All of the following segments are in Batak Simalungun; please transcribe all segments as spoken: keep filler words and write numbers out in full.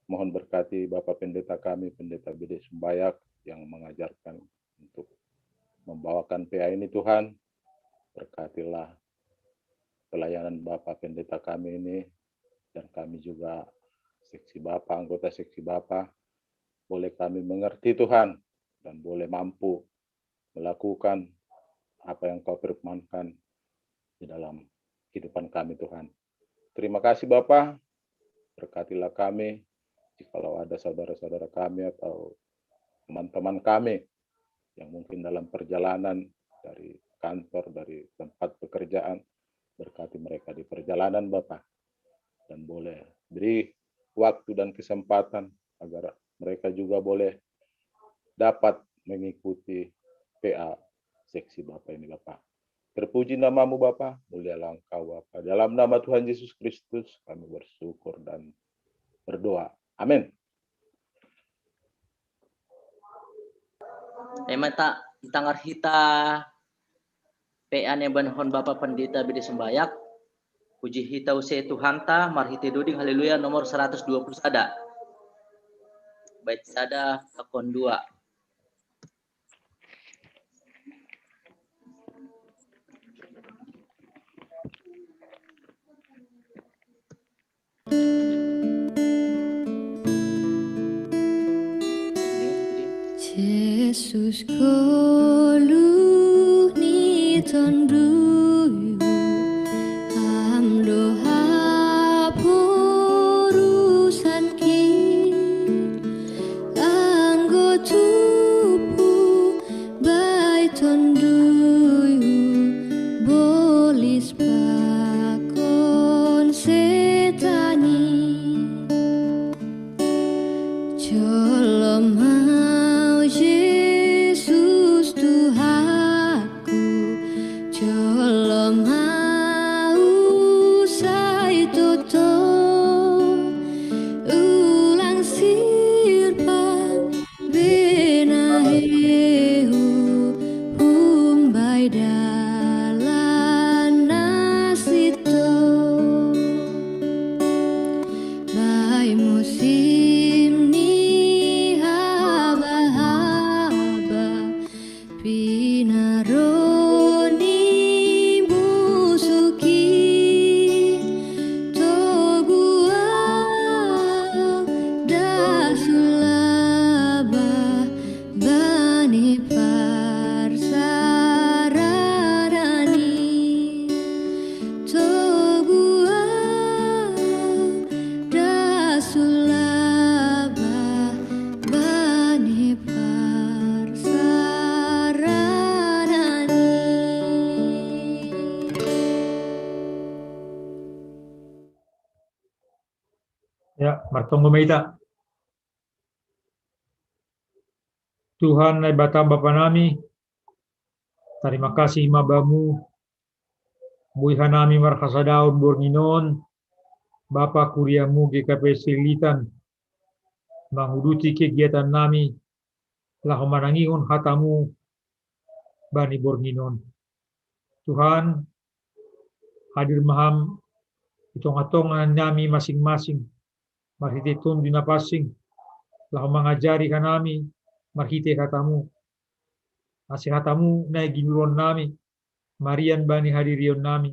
Mohon berkati Bapak Pendeta kami, Pendeta Bede Sumbayak, yang mengajarkan untuk membawakan P A ini, Tuhan. Berkatilah pelayanan Bapak Pendeta kami ini, dan kami juga seksi Bapak, anggota seksi Bapak, boleh kami mengerti, Tuhan, dan boleh mampu melakukan apa yang Kau firmankan di dalam kehidupan kami, Tuhan. Terima kasih, Bapak. Berkatilah kami. Jikalau ada saudara-saudara kami atau teman-teman kami yang mungkin dalam perjalanan dari kantor, dari tempat pekerjaan, berkati mereka di perjalanan, Bapak. Dan boleh beri waktu dan kesempatan agar mereka juga boleh dapat mengikuti P A seksi Bapak ini, Bapak. Terpuji nama-Mu, Bapak, mulialah Engkau, Bapak. Dalam nama Tuhan Yesus Kristus kami bersyukur dan berdoa. Amin. Emang tak tangar hita P A ne banhon Bapak Pendeta Bede Sumbayak. Puji hita use Tuhanta, marhite doding haleluya nomor seratus dua puluh sada. Bait sada pakon dua. Jesus koluh ni tonduyu amdo haporusan ki anggo tupu bai tonduyu bolis pakon setani. Jolom au Jesus Tuhanku, jolom au sai toto ulang sirpan benahehu humbai dalan nasito. Bai musim ni haba-haba pinaroni musuki toguau dasulaba bani parsaradani. Toguau dasulaba bani parsaradani. Ya, martonggo ma hita. Tuhan Naibata Bapa nami, tarima kasih ma Bamu, boi hanami marhasadaon borngin on, Bapa Kuriamu G K P S Cililitan, manguduti kegiatan nami, laho manangihon hatamu bani borngin on. Tuhan, hadir ma Ham di tonga-tonga nami masing-masing, marhite Tonduy Napansing, laho mangajari hanami marhite hatamu. Ase hatamu na i ginuron nami, marian bani hadirion nami,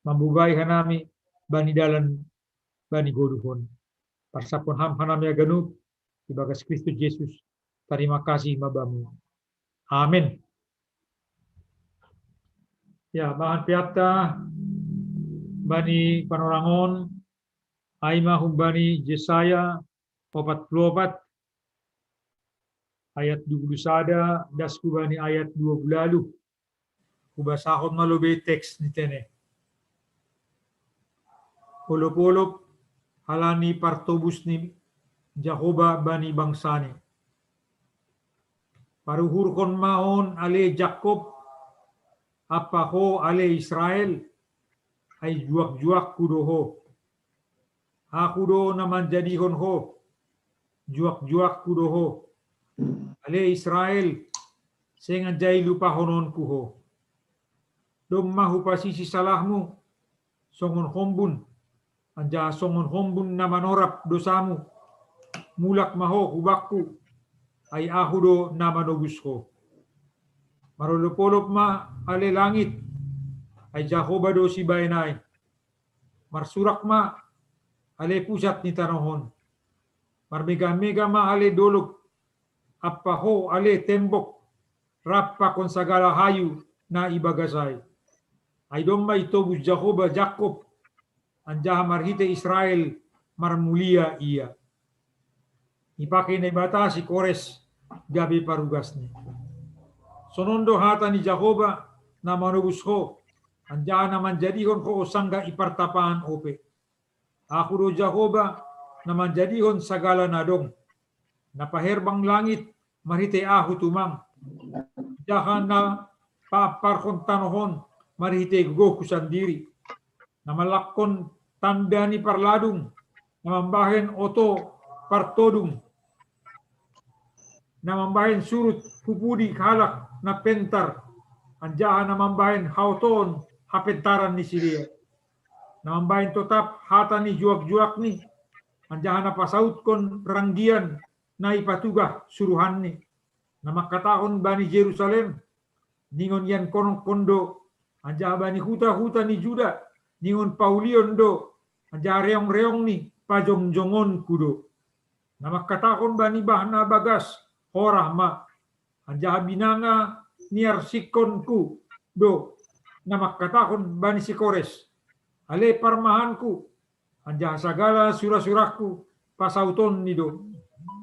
mambobai hanami bani dalan bani goluh on. Parsapon Ham hanami haganup, ibagas Kristus Jesus, tarima kasih ma Bamu. Amen. Ya, bahan P A-ta bani panorang on, ai ma humbani Jesaya opat pulu opat, ayat dua pulu sada, das hubani ayat dua pulu ualu. Hubasahon ma lobei teks ni tene. Olop-olop halani partobus ni Jahowa bani bangsani. Paruhurhon ma on ale Jakob, ampa ho ale Israel, ai juak-juakku do ho. Aku do na manjadihon ho, juak-juakku do ho. Ale Israel, seng anjai lupahononku ho. Domma hupasisi salahmu, songon hombun, anjaha songon hombun na manorap dosamu. mulak ma ho hu bangku, ai Ahu do na manobus ho. Marolopolop ma ale langit, ai Jahowa do sibaen ai. Marsurak ma ale pusat ni tanoh on. Marmegamega ma ale dolog, ampa ho ale tembok, rap pakon sagala hayu na ibagas ai. Ai domma itobus Jahowa Jakob, anjaha marhitei Israel marmulia ia. Ipake Naibata si Kores gabe parugasni. Sonon do hata ni Jahowa na manobus ho, anjaha na manjadihon ho sangga i partapaan ope. Ahu do Jahowa na manjadihon sagala na dong. Na paherbang langit marhitei Ahu tumang, anjaha na paamparhon tanoh on marhitei gogohku sandiri. Na manlakkon tanda ni parladung, na mambahen oto partodung, na mambahen surut hu pudi halak na pentar, anjaha na mambahen haotoon hapentaran ni sidea. Na mambahen totap hata ni juakjuakni, anjaha na pasautkon ranggian na ipatugah suruhanni. Na mangkatahon bani Jerusalem, ningon iankononhon do, anjaha bani huta-huta ni Juda, ningon paulion do, anjaha reongreongni pajongjongonku do. Na mangkatahon bani bah na bagas, horah ma, anjaha binanga niarsikonku do, na mangkatahon bani si Kores, ale parmahanku, anjaha sagala surasurangku pasautonni do.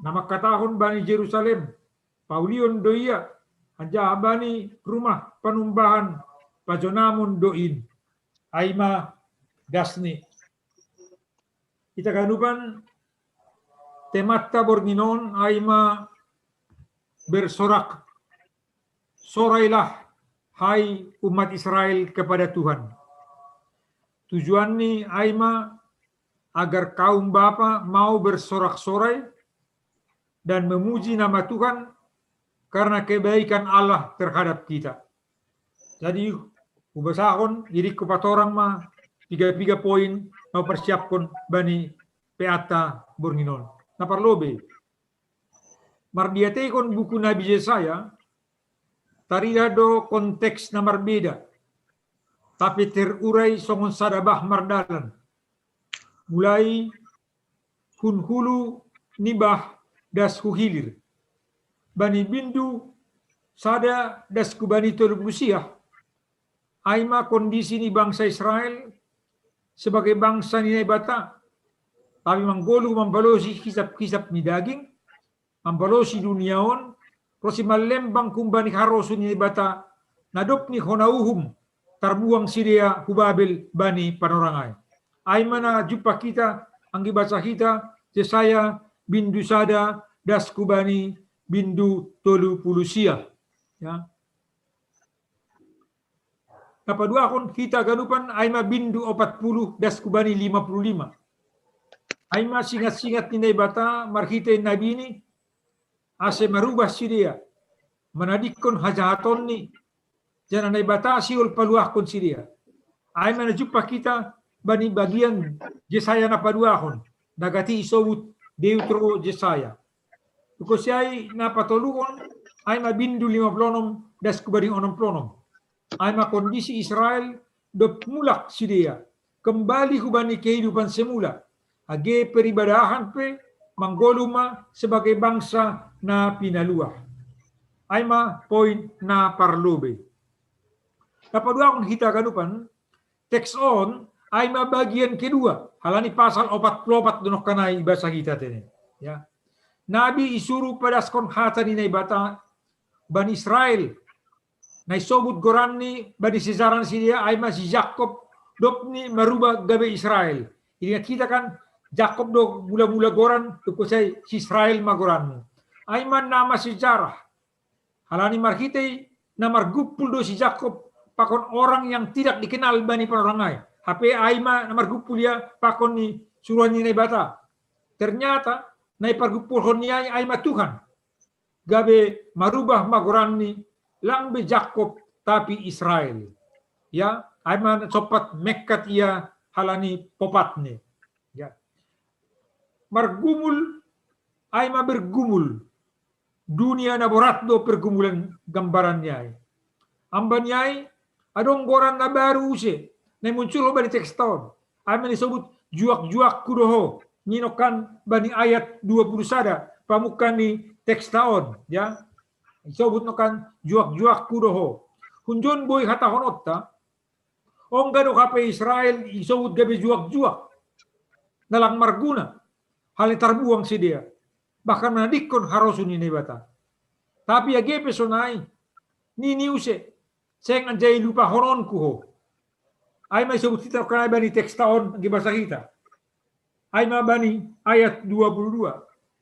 Na mangkatahon bani Jerusalem, paulion do ia, anjaha bani rumah panumbahan pajonamon do in. Ai ma dasni. Hita ganupan, temanta borngin on ai ma bersorak-sorailah, hai umat Israel, kepada Tuhan. Tujuanni ai ma agar kaum bapa mau bersorak-sorai dan memuji nama Tuhan karena kebaikan Allah terhadap kita. Jadi, hubasahon, irik hupatorang ma piga-piga poin na huparsiaphon bani peanta borngin on. Na parlobei, mardiateihon buku Nabi Jesaya, tarida do konteks na marbeda, tapi terurai songon sada bah mardalan. Mulai hun hulu ni bah das hu hilir. Bani bindu sada das hu bani tolu pulu sia, ai ma kondisi ni bangsa Israel sebagai bangsa ni Naibata, tapi manggoluh mambalosi hisap-hisap ni daging, mambalosi dunia on, ro si mallembang humbani harosuh ni Naibata, na dob ni hona uhum tarbuang sidea hu Babel bani panorang ai. Ai ma na jumpang hita, anggi baca hita Jesaya bindu sada das hu bani bindu tolu pulu sia. Ya. Na paduahon hita ganupan ai ma bindu opat pulu das hu bani lima pulu lima. Ai ma singat-singat ni Naibata marhitei nabini, ase marubah sidea, manadingkon hajahatonni, janah Naibata sihol paluahkon sidea. Ai ma na jumpang hita bani bagian Jesaya na paduahon, na gati isobut Deutero Jesaya. Ungkos i ai na patoluhon, ai ma bindu lima pulu onom das hu bani onom pulu onom. Ai ma kondisi Israel dob mulak sidea, kembali hubani kehidupan semula, age peribadahan pe manggoluh ma sebagai bangsa na pinaluah. Ai ma poin na parlobei. Na paduahon hita ganupan, teks on ai ma bagian kedua, halani pasal opat pulu opat do nongkan ai ibasa hita tene. Ya. Nabi isuru padaskon hata ni Naibata bani Israel, na isobut goranni bani sejarah ni sidea ai ma si Jakob, dob ni marubah gabe Israel. Ingat hita kan, Jakob do mula-mula goran, ungkos i ai si Israel ma goranna. Ai ma nama sejarah. Halani marhitei na margumpul do si Jakob pakon orang yang tidak dikenal bani panorang ai. Hape ai ma na margumpul ia pakon ni suruan ni Naibata. Ternyata na ipargumpulhon ni ai, ai ma Tuhan. Gabe marubah ma goranni, lang be Jakob, tapi Israel. Ya, ai ma sompat mengkat ia halani popatni. Ya. Margumul ai ma bergumul. Dunia na borat do pergumulan gambaran ni ai. Amba ni ai, adong goran na baru use, na muncul ho bani teksta on. Ai ma na isobut juak-juakku do ho. Ni nongkan bani ayat dua puluh sada, pamungka ni teksta on, ya. Isobut nongkan juak-juakku do ho. Hunjon boi hatahononta, ongga do hape Israel isobut gabe juak-juak, na lang marguna, hal ni tarbuang sidea, bahkan manadingkon harosuh ni Naibata. Tapi age pe sonai, nini use, seng anjai lupahononku ho. Ai ma isobut hita nongkan ai bani teksta on, age basa hita. Ai ma bani ayat dua puluh dua.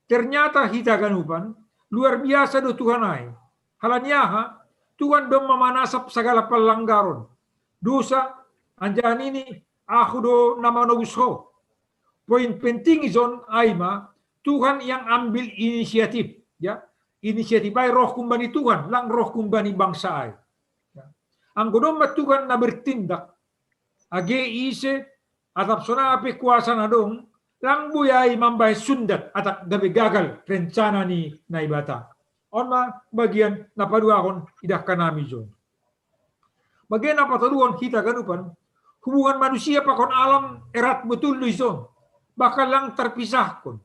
Ternyata hita ganupan, luar biasa do Tuhan ai. Halani aha? Tuhan do mamanasap sagala pallanggaron, dosa, anjaha nini, ahu do na manobus ho. Poin penting ijon ai ma, Tuhan yang ambil inisiatif, ya. Inisiatif ai roh humbani Tuhan, lang roh humbani bangsa ai. Ya. Anggo domma Tuhan na bertindak, age ise, atap sonang pe kuasa na dong, lang boi ai mambahen sundat atap gabe gagal rencana ni Naibata. On ma bagian na paduahon idahkan nami jon. Bagian na patoluhon hita ganupan, hubungan manusia pakon alam erat botul do ison, bahkan lang tarpisahkon.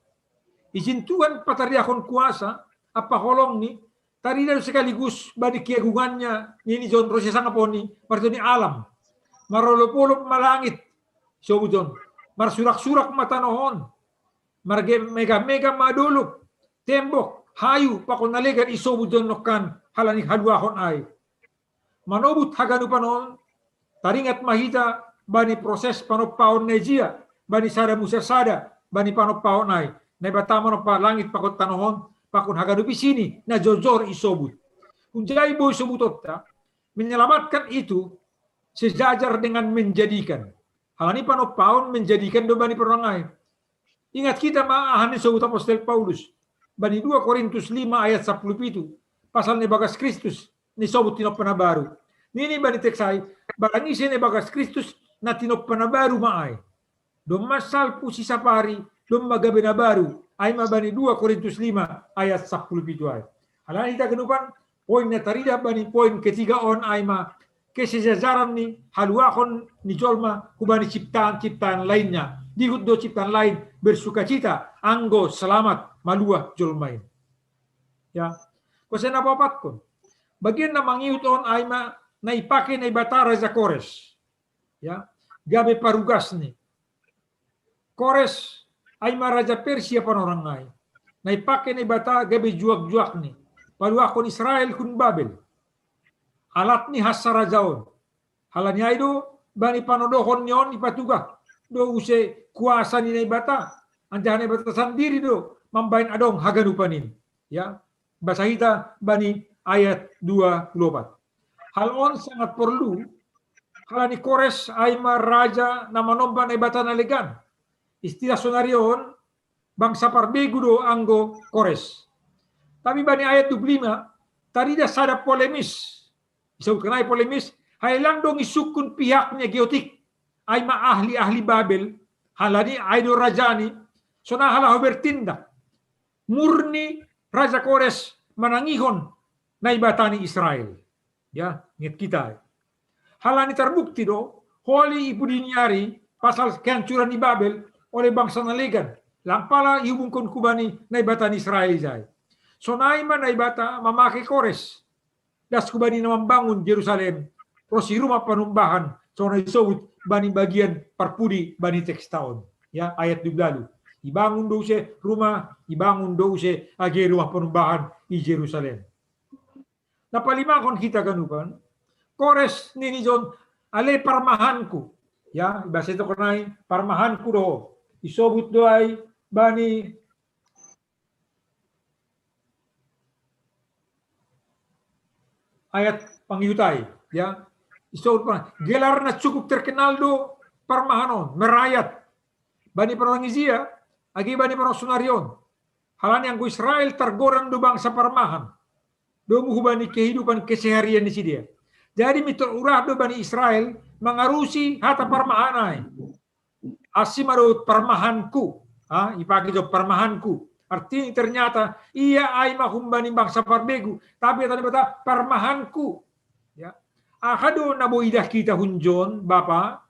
Izin Tuhan patariahon kuasa, ampa holong ni, tarida do sekaligus bani keagungannya, nini jon ro sisangapon ni, martoni alam. Marolop-olop ma langit, isobut jon. Marsurak-surak ma tanoh on. Marmegah-megah ma dolok, tembok, hayu, pakon na legan isobut jon nongkan halani haluahon ai. Manobut haganupan on, taringat ma hita bani proses panompaon na ijia, bani sada Musa sada, bani panompaon ai. Naibata manompa langit pakon tanoh on, pakon haganup isi ni, na jojor isobut. Hunjai boi sobutonta, menyelamatkan itu sejajar dengan menjadikan. Halani panompaon menjadikan do bani parorang ai. Ingat hita ma aha na isobut apostel Paulus bani dua Korintus lima ayat sapuluh pitu, pasal na ibagas Kristus, na isobut tinompa na baru. Nini bani teks ai, barang ise na ibagas Kristus, na tinompa na baru ma ai. Domma salpu sisapari, domma gabe na baru, ai ma bani dua Korintus lima ayat sapuluh pitu ai. Halani hita ganupan, poin na tarida bani poin ketiga on ai ma, kesejajaran ni haluahon ni jolma hubani ciptaan-ciptaan lainnya. Dihut do ciptaan lain bersukacita anggo selamat maluah jolma i. Ya. Kuasa na paopatkon. Bagian na mangihut on ai ma na ipake Naibata Raja Kores. Ya. Gabe parugas ni. Kores ai ma raja Persia panorang ai. Na ipake Naibata gabe juak-juak ni. Paluahon Israel hun Babel. Alat ni hansa raja on. Halani ai do, bani panodohon ni on ipatugah do use kuasa ni Naibata. Anjaha Naibata sandiri do mambahen adong haganupan in. Ya, basa hita bani ayat dua puluh opat. Hal on sangat porlu, halani Kores ai ma raja na manomba naibata na legan. Istilah sonari on, bangsa parbegu do anggo Kores. Tapi bani ayat dua puluh lima, tarida sada polemis. Disebutkan ai polemis, ai lang dong isungkun pihaknya geotik. Ai ma ahli-ahli Babel, halani ai do raja ni, sonang laho bertindak. Murni Raja Kores manangihon Naibata ni Israel. Ya, ingat hita. Halani tarbukti do, holi i pudi ni ari, pasal kehancuran ni Babel, oleh bangsa na legan. Lang pala ihubungkon hubani Naibata ni Israel ijai. Sonai ma Naibata mamake Kores. Das hubani na mambangun Jerusalem, ro si rumah panumbahan, songon na isobut bani bagian parpudi bani teksta on. Ya, ayat dua puluh ualu. Ibangun do use rumah, ibangun do use age rumah panumbahan i Jerusalem. Na palimahon hita ganupan, Kores nini jon ale parmahanku. Ya, ibasa i tokon ai parmahanku do. Isobut do ai bani ayat pangihut ai, ya. Isobut parmahan. Gelar na cukup terkenal do parmahan on, merayat. Bani parorang ijia, age bani parorang sonari on. Halani anggo Israel targoran do bangsa parmahan. Domu hubani kehidupan keseharian ni sidea. Jadi mintor urah do bani Israel mangarusi hata parmahan ai. Asi ma do parmahanku. Ha, ipake jo parmahanku. Artinya ternyata ia ai ma humbani bangsa parbegu, tapi tadi bata parmahanku. Ya. Aha do na boi idah hita hunjon, Bapa?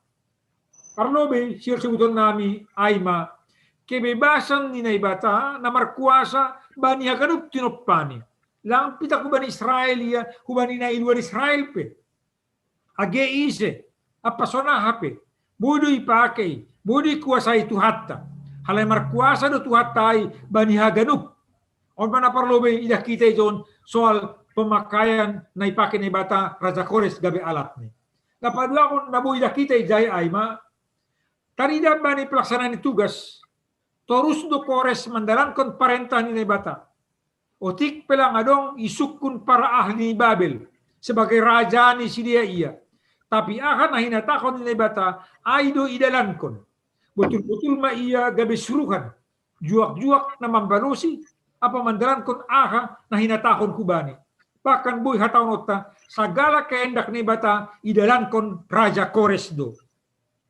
Parlobei sirsebutonnami ai ma kebebasan ni Naibata na markuasa bani haganup tinompani. Lang pita hubani Israel ia, hubani na i luar Israel pe. Age ise, apa sonaha pe, boi do ipakei, boi do ikuasai Tuhanta. Halai markuasa do Tuhanta ai bani haganup. On ma na parlobei idah hita ijon soal pemakaian na ipake Naibata Raja Kores gabe alatni. Na paduahon na boi idah hita ijai ai ma, tarida bani pelaksanaan ni tugas, torus do Kores mandalankon parentah ni Naibata. Otik pe lang adong isungkun para ahli ni Babel sebagai raja ni sidea ia. Tapi aha na hinatahon ni Naibata ai do idalankon. Botul-botul ma ia gabe suruhan, juak-juak na mambalosi, apa mandalankon aha na hinatahon hubani. Bahkan boi hatahononta, sagala kehendak Naibata idalankon Raja Kores do.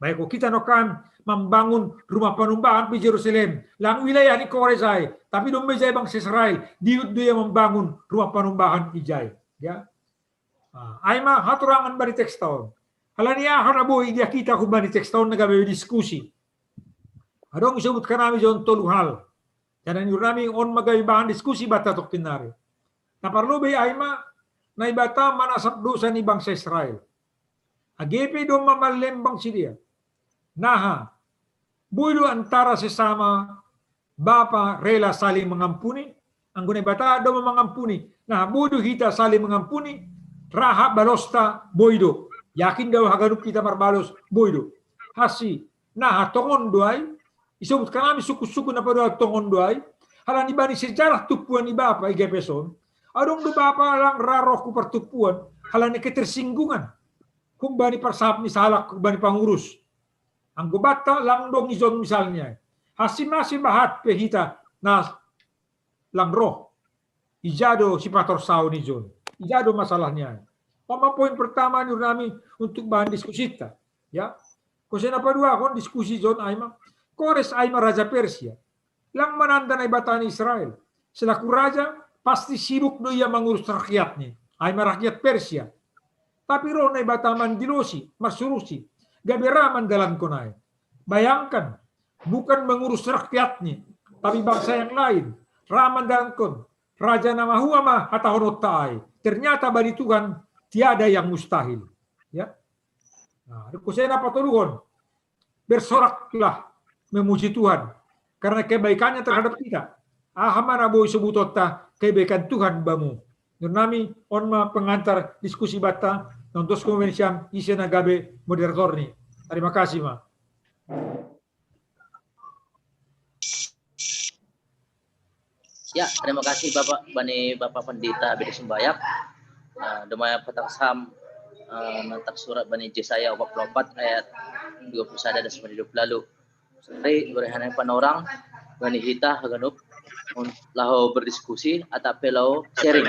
Baik, kita no kan membangun rumah panumbahan di Jerusalem. Lang wilayah ni Kores ai, tapi dong ijai bangsa Israel, diut do ia membangun rumah panumbahan ijai. Ya. Ah, ai ma hatorangan bani teks ta on. Halani aha na boi idah hita hubani teks ta on na gabe diskusi. Adong isebutkan hami ijon tolu hal. Jadi niur nami on ma gabe bahan diskusi banta tongkin nari. Na parlobei ai ma, Naibata manasap dosa ni bangsa Israel. Age pe domma mallembang sidea. Naha, boi do antara sesama bapa rela saling mengampuni, anggo Naibata domma mangampuni. Naha, boi do hita saling mengampuni, raha balosta boi do. Yakin do haganup hita marbalos boi do. Hansi, naha tongon do ai, isebutkan hami sungkun-sungkun na paduahon tongon do ai, halani bani sejarah tumpuan ni bapa i Gepes on, adong do bapa lang ra roh hu partumpuan, halani ketersinggungan. Humbani parsahap ni sahalak humbani pangurus. Anggo banta lang dong ijon misalnya. Hansi mase bahat pe hita na lang roh. Ija do sipatorsaon ijon. Ija do masalahnya. On ma poin pertama niur nami untuk bahan diskusinta. Ya. Kose na paduahon diskusi ijon ai ma, Kores ai ma raja Persia. Lang mananda Naibata ni Israel. Selaku raja, pasti sibuk do ia mangurus rakyatni. Ai ma rakyat Persia. Tapi roh Naibata mandilosi, marsurusi, gabe ra mandalankon ai. Bayangkan, bukan mengurus rakyatni, tapi bangsa yang lain, ra mandalankon. Raja na mahua ma hatahononta ai. Ternyata bani Tuhan tiada yang mustahil. Ya. Nah, kose na patoluhon, bersoraklah memuji Tuhan karena kebaikannya terhadap kita. Aha ma na boi sebutonta kebaikan Tuhan bamu. Niur nami, on ma pengantar diskusi banta, nontos komensiam ise na gabe moderatorni. Terima kasih ma. Ya, terima kasih Bapak, bani Bapak Pendeta Bedi Sumbayak. Uh, domaya patang sam uh, mantak surat bani Jesaya empat puluh empat ayat dua puluh satu dan sembilan puluh lalu. Sari berihan panorang bani hita haganup laho berdiskusi atau pe laho sharing.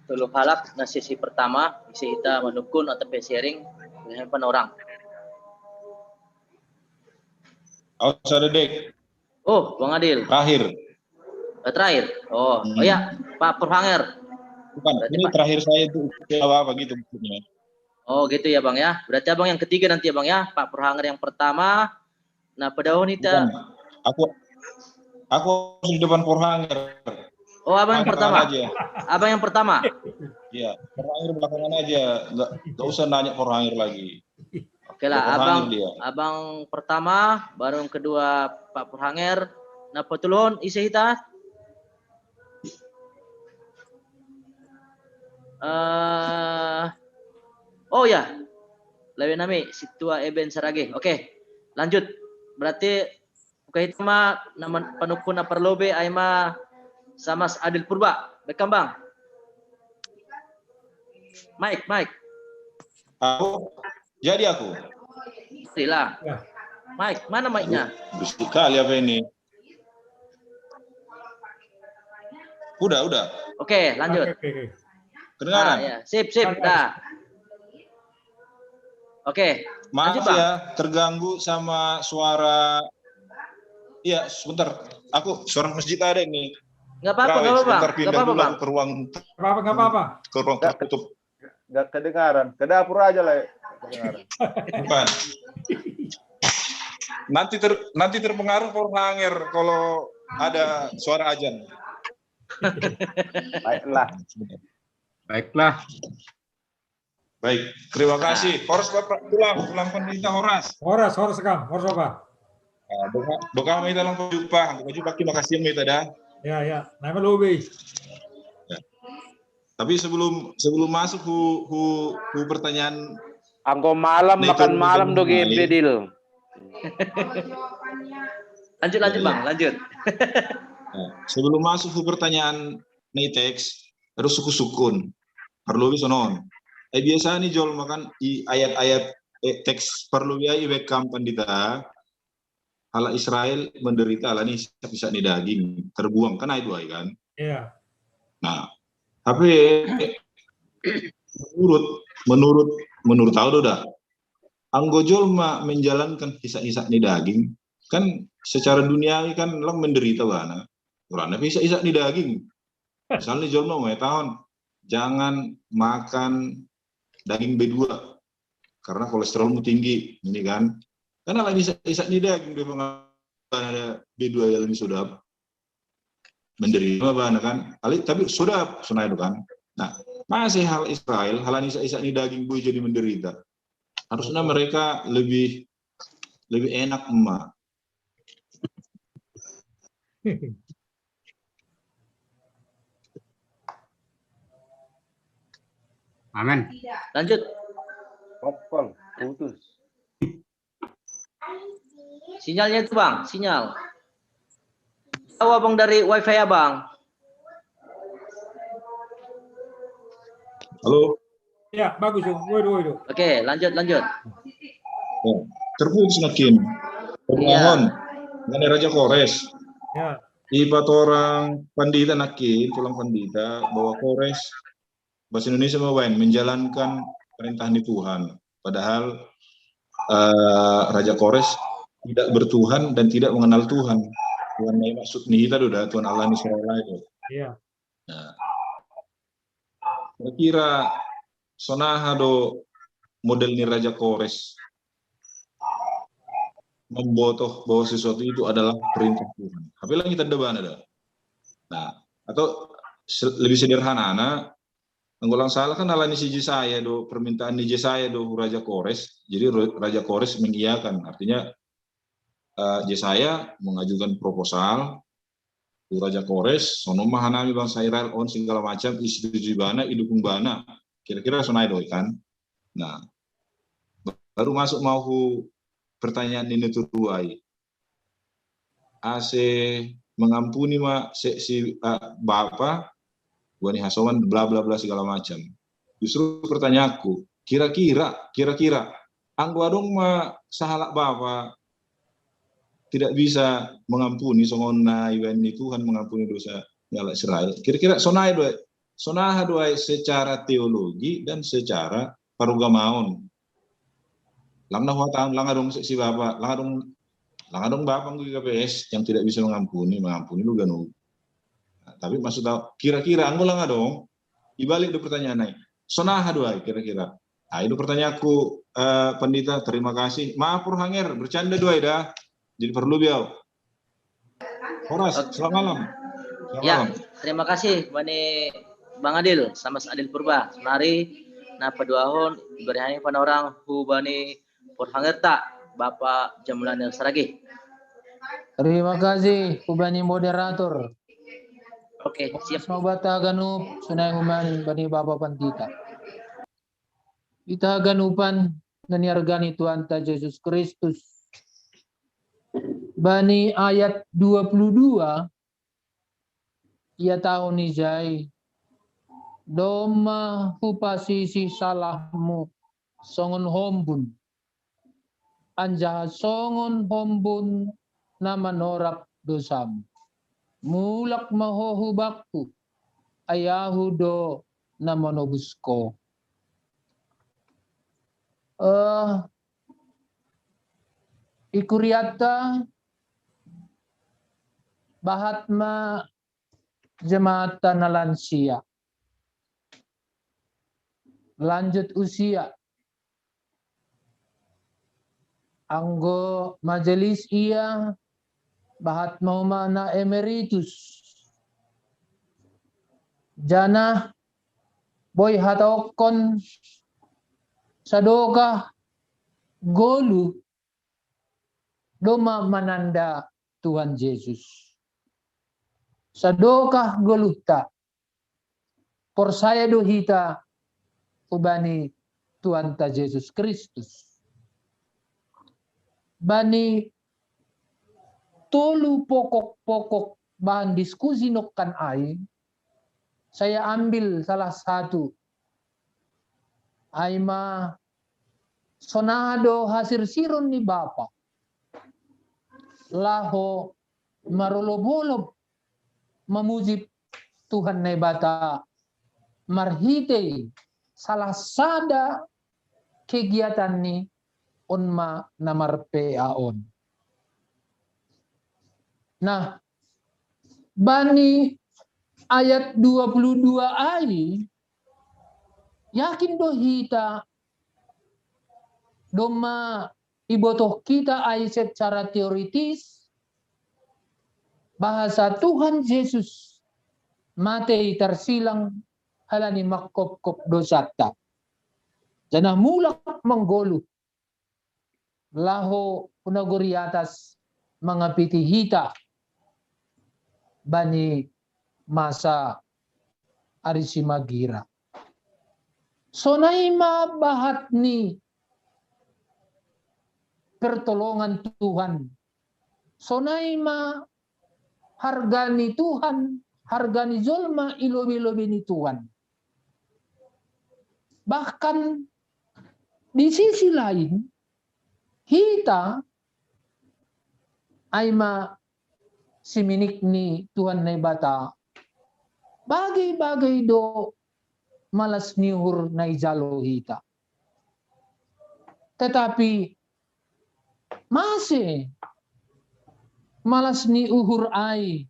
Tolu halak na sesi pertama, isi hita manungkun atau pe sharing berihan panorang. Awas ada dek. Oh, Bang Adil. Terakhir. Oh, terakhir. Oh, hmm. Oh ya, Pak Purhanger. Bukan, berarti ini Pak... terakhir saya itu apa gitu maksudnya. Oh, gitu ya, Bang ya. Berarti Abang yang ketiga nanti ya, Bang ya. Pak Purhanger yang pertama. Nah, pada wanita. Bukan. Aku aku di depan Purhanger. Oh, Abang yang pertama. Aja. Abang yang pertama. Iya, Purhanger belakangan aja. Nggak, nggak usah nanya Purhanger lagi. Oke lah, abang, abang pertama, baru yang kedua Pak Purhanger. Nah, patoluhon ise hita? Uh, oh ya, lawe nami situa Eben Sarage. Oke, lanjut. Berarti oke, itu ma nama panungkun na parlobei ai ma Samas Adil Purba. Bekam Bang. Mike, Mike. Aku Jadi aku. Sila. Ya. Mike, mana mic-nya? Berisik kali apa ini? Udah, udah. Oke, lanjut. Oke, oke. Kedengaran? Ah, ya. Sip, sip. Dah. Oke. Maaf ya, terganggu sama suara Iya, sebentar. Aku suara masjid ada ini. Nggak apa-apa, Terawih, nggak apa-apa. Sebentar pindah Nggak apa-apa, dulu Bang. Aku ke ruang Apa nggak apa-apa? Ke ruang tertutup. Nggak kedengaran. Ke dapur aja lah. Kedengaran. Bukan. Nanti ter, nanti terpengaruh Paul Hanger kalau ada suara ajan. Baiklah. Baiklah. Baik, terima kasih. Horas Bapak, pulang, pulang Pandita Horas. Horas, horas kam, horas apa? Nah, doa, doa kami dalam jumpa, bukan jumpa, terima kasih kita dah. Ya, ya. Nama lobi. Tapi sebelum sebelum masuk hu, hu, hu pertanyaan Anggo malam Nih, makan kalau malam do ngomong game lain. Bedil. Lanjut, lanjut, Bang, lanjut. Nah, sebelum masuk ke pertanyaan Nitex, harus suku-sukun. Perlu bisa non. Eh, biasa nih jol makan di ayat-ayat eh, teks perlu ya iwekam Pandita. Hala Israel menderita ala nih bisa nih daging terbuang kan itu kan. Iya. Nah, tapi menurut menurut menurut tahu dah. Anggo jolma menjalankan hisab-hisab ni daging kan secara duniawi kan lang menderita bana. Karena hisab-hisab ni daging. Misalnya jolma mau tahun jangan makan daging B dua karena kolesterolmu tinggi ini kan. Karena lagi hisab-hisab ni daging dia ada B dua yang lebih sudah menderita bana kan. Ali tapi sudah sunai itu kan. Nah, masih hal Israel, hal hisab-hisab ni daging bui jadi menderita. Harusnya mereka lebih lebih enak emak. Amin. Lanjut. Popol, putus. Sinyalnya itu, Bang, sinyal. Tahu Abang dari wifi Abang? Halo, Ya, bagus. Waduh, waduh. Oke, lanjut, lanjut. terputus nakin. Permohon, mengenai Raja Kores. Ya. Ipat orang pandita nakin, tulang pandita bahwa Kores bahasa Indonesia mawain menjalankan perintah ni Tuhan. Padahal eh, Raja Kores tidak bertuhan dan tidak mengenal Tuhan. Tuhan yang maksud ni kita do dah, Tuhan Allah ni Israel itu. Iya. Nah, kira-kira sonaha do model ni Raja Kores membotoh bahwa sesuatu itu adalah perintah Tuhan. Tapi lagi tidak ada bana dah. Nah, atau se- lebih sederhana, anggo lang salah kan ala ni si Jesaya do permintaan ni Jesaya do Raja Kores. Jadi Ro- Raja Kores mengiyakan. Artinya eh, Jesaya mengajukan proposal tu Raja Kores, sono ma hanami bangsa Israel on segala macam, isetujui bana, idukung bana. Kira-kira sonai do kan. Nah, baru masuk mau hu pertanyaan ini turuai. Ase mengampuni ma se, si uh, bapa buani hasongan bla bla bla segala macam. Justru pertanyaanku, kira-kira kira-kira anggo adong ma sahalak bapa tidak bisa mengampuni songon na iwan ni Tuhan mengampuni dosa ni halak Israel. Kira-kira sonai do sonaha do secara teologi dan secara parugamaon. Lang na huatang lang adong si bapa, lang adong lang adong bapa anggo K P S yang tidak bisa mengampuni, mengampuni lu ganu. Nah, tapi maksud aku kira-kira anggo lang adong ibalik do pertanyaan ai. Sonaha do ai kira-kira. Nah, itu pertanyaanku eh, Pandita, terima kasih. Maaf Pur Hanger, bercanda do ai dah. Jadi perlu biau. Horas, selamat malam. Selamat Ya, malam. Terima kasih bani Bang Adil sama si Adil Purba. Sonari na paduahon ibari hami panorang hu bani Pur Hangerta Bapak Jamulani Saragi. Terima kasih hu bani moderator. Oke, siap. Semoga haganup sonai hu bani Bapak Pandita. Ita haganupan na niarga ni Tuhanta Jesus Kristus. Bani ayat dua puluh dua ia tahu ni jai domma hupasisi salahmu songon hombun anjaha songon hombun na manorap dosamu. Mulak ma ho hu bakku, ai ahu do na manobus ho. Uh, ikuriatta Bahat ma jemaat na lansia, lanjut usia, anggo majelis ia, bahat ma homa na emeritus. Janah boi hataonkon, sadokah goluh domma mananda Tuhan Jesus. Sadokah goluhta, porsaya do hita hubani Tuhanta Jesus Kristus. Bani tolu pokok-pokok bahan diskusi nongkan ai, saya ambil salah satu. Ai ma sonai do hasirsiron ni Bapa laho marolob-olob mamuji Tuhan Naibata marhitei salah sada kegiatan ni on ma na marpea on. Nah, bani ayat dua puluh dua ai, yakin do hita domma ibotoh hita ai secara teoritis, bahasa Tuhan Jesus matei tarsilang halani mangkopkop dosanta. Janah mulak manggoluh laho hu nagori atas mangapiti hita bani masa ari simagira. Sonai ma bahat ni pertolongan Tuhan. Sonai ma harga ni Tuhan, harga ni jolma i lobei-lobei ni Tuhan. Bahkan di sisi lain, hita ai ma siminik ni Tuhan Naibata, bagei-bagei do malas ni uhur na ijalo hita. Tetapi mase malas ni uhur ai,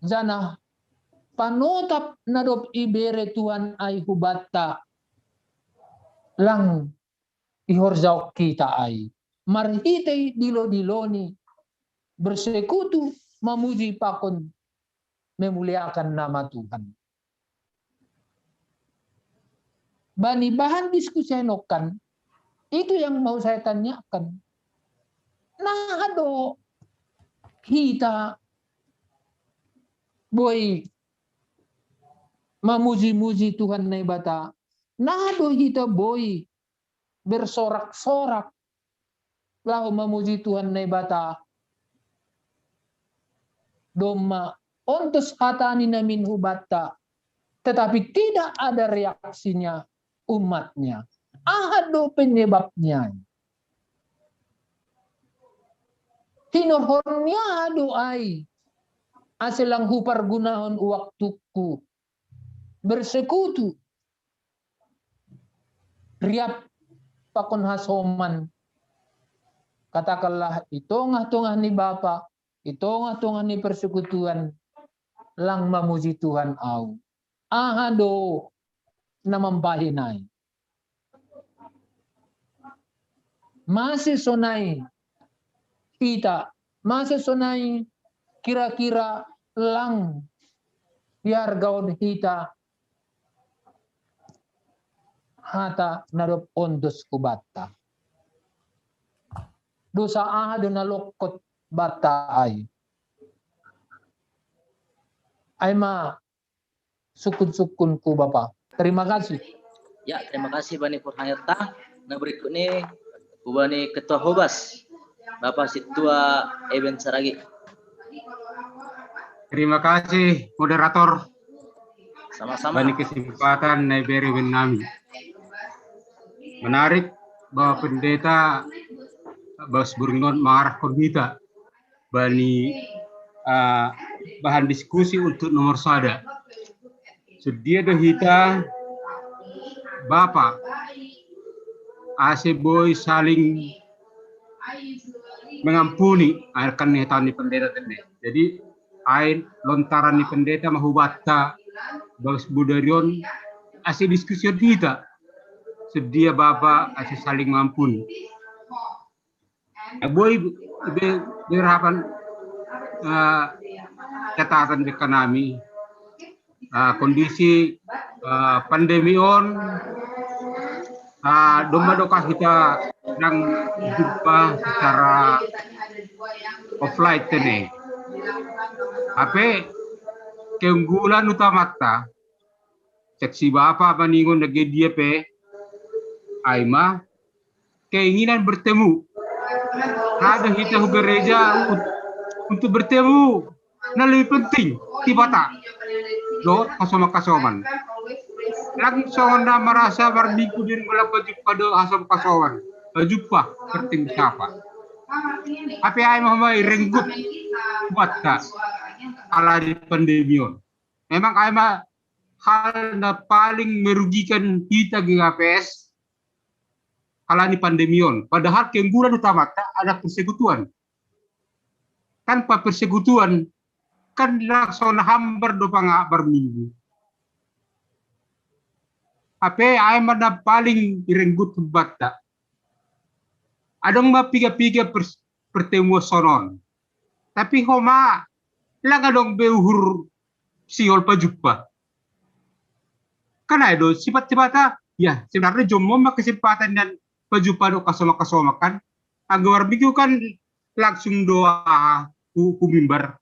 janah panotap na dob ibere Tuhan ai hubanta lang ihorjahon hita ai marhitei dilo-dilo ni bersekutu, mamuji pakon memuliakan nama Tuhan. Bani bahan diskusi nongkan, itu yang mau saya tanyakan. Nah, do hita boi mamuji-muji Tuhan Naibata, nah, do hita boi bersorak-sorak laho mamuji Tuhan Naibata, domma ontos hata ni namin hubanta, tetapi tidak ada reaksinya umatnya. Aha do penyebabnya? Hinorhon ni aha do ai, ase lang hupargunahon waktungku bersekutu, riap pakon hasoman, katakanlah, i tongah-tongah ni Bapa, i tongah-tongah ni persekutuan, lang mamuji Tuhan ahu? Aha do na mambahen ai? Mase sonai hita, mase sonai kira-kira lang ihargahon hita hata na dob ondos hubanta? Dosa aha do na longkot banta ai? Ai ma sungkun-sungkunku, Bapa. Terima kasih. Ya, terima kasih bani parhangirta. Nah, berikut ni hubani Ketua Hobas, Bapak Sintua Eben Saragih. Terima kasih, moderator, sama-sama, bani kesempatan na ibere bennami. Menarik bahwa pendeta Bas Burung non mengarahkan kita bani, ah, bahan diskusi untuk nomor sada. Songon dia do hita, Bapa, ase boi saling mengampuni, akan ni hata ni pendeta tene. Jadi, ai lontaran ni pendeta mahubatta bas budarion ase diskusion hita. Sedia bapa ase saling mampun. Boi be, berapan uh, catatan dekanami uh, kondisi uh, pandemi on uh, domba doka kita sedang jumpa secara offline tene. Ape keunggulan utamata seksi bapa maningon nage dia pe aima keinginan bertemu. Ada kita ke gereja untuk bertemu. Nah, lebih penting tibata do kasoman-kasoman. Langsung anda merasa berminggu diri melakukan jumpa do kasoman-kasoman. Jumpa bertemu siapa? Apa yang mau mai renggut buat tak? Ala di pandemion. Memang aima hal na paling merugikan kita G K P S ala ni pandemion. Padahal keunggulan utamata ada persekutuan. Tanpa persekutuan kan langsung hambar do panga berminggu. Ape aima na paling irenggut batta. Adong ma piga-piga pertemuan sonon. Tapi homa lang adong be uhur sihol pajumpa. Kan ai do sifat-sifata ya sebenarnya jomo ma kesempatan dan pajumpa do kasoma-kasoma kan. Anggo berminggu kan langsung doa ku, ku mimbar.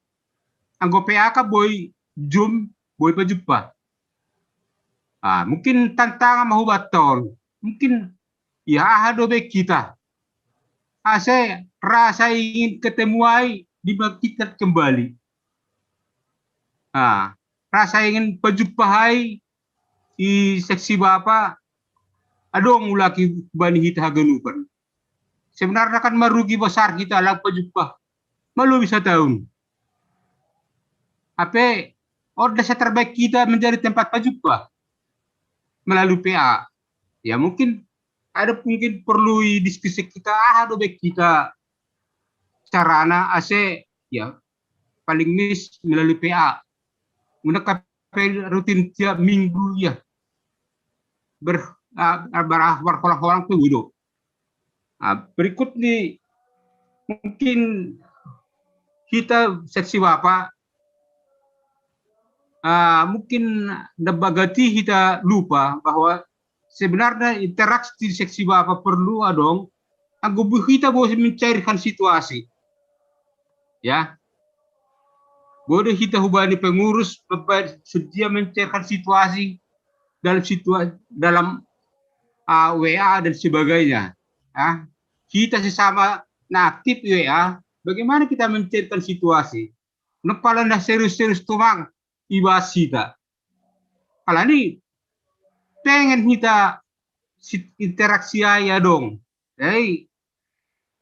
Anggo P A ka boi jum boi pajumpa. Ah, mungkin tantangan mahubatta on. Mungkin ya aha do be kita ase rasa ingin ketemu ai dibangkitkan kembali. Ah, rasa ingin pajumpa ai i seksi bapa adong ulaki bani hita haganupan. Sebenarnya kan merugi besar kita lang pajumpa. Malu bisa tahun. Ape order terbaik kita menjadi tempat pajumpa melalui P A. Ya mungkin ada mungkin perlu diskusi kita ah do be kita carana ase ya paling mis melalui P A. Una kape rutin tiap minggu ya ber uh, ber berholang-holang tu wido. Uh, berikut ni mungkin kita seksi bapa uh, mungkin nabagati kita lupa bahwa sebenarnya interaksi seksi bapa perlu adong anggo kita bos mencairkan situasi. Ya. Bodoh kita hubani pengurus sedia mencairkan situasi dalam situasi dalam uh, W A dan sebagainya. Ya. Kita sesama na aktif W A, bagaimana kita mencairkan situasi? Nepala na serius-serius tumang ibas kita. Alani pengen kita interaksi ai adong. Jadi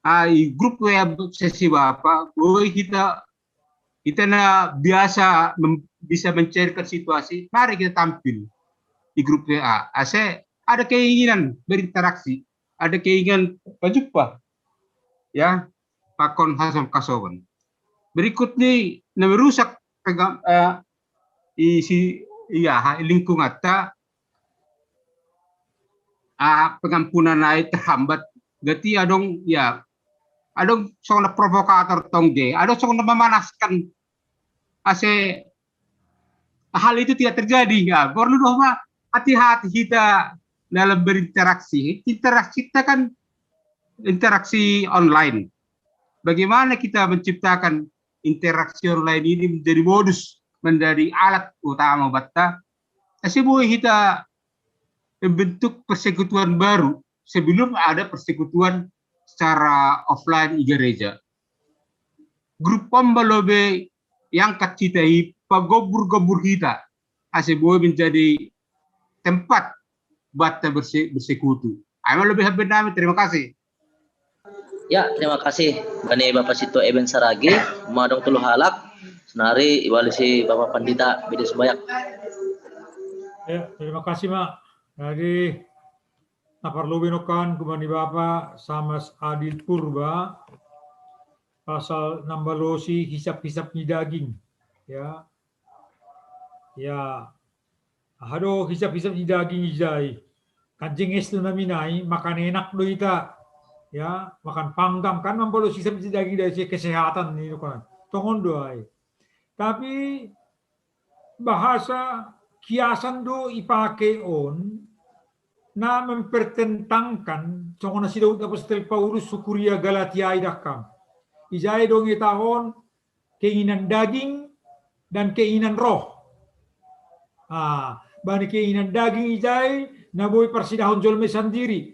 ai grup W A seksi bapa, boi kita kita na biasa mem, bisa mencairkan situasi, mari kita tampil di grup W A. Ase ada keinginan berinteraksi, ada keinginan pajumpa. Ya, pakon hasam kasoban. Berikut ni na merusak pegam, uh, isi iya lingkungan ta uh, pengampunan ai terhambat. Gati adong ya adong songon provokator tongge, adong songon memanaskan ase hal itu tidak terjadi. Ya, perlu doh ma hati-hati kita dalam berinteraksi. Interaksi kita kan interaksi online. Bagaimana kita menciptakan interaksi online ini menjadi modus, menjadi alat utama batta. Ase boi kita membentuk persekutuan baru sebelum ada persekutuan secara offline di gereja. Grup pembalobe yang kacita i pagobur-gobur kita ase boi menjadi tempat batta berse, bersekutu. Ai ma lebih habis nami, terima kasih. Ya, terima kasih bani Bapak Sito Eben Saragi, madong tolu halak, senari iwali si Bapak Pandita Bede Subayak. Ya, terima kasih Mak. Jadi na parlobei nongkan gumani Bapak Samas Adil Purba pasal nambalosi hisap-hisap ni daging. Ya. Ya. Aha do hisap-hisap ni daging ijai. Kan jenges do na minai, makan enak do ita. Ya, makan panggang kan, mambalos hisap ni daging dari segi kesehatan ni kan. Tongon do ai. Tapi bahasa kiasan do ipake on na mempertentangkan songon na si Daud apostel Paulus tu kuria Galatia i dakam. Ijai do ngetahon keinginan daging dan keinginan roh. Ah, bani keinginan daging ijai na boi parsidahon jolma sandiri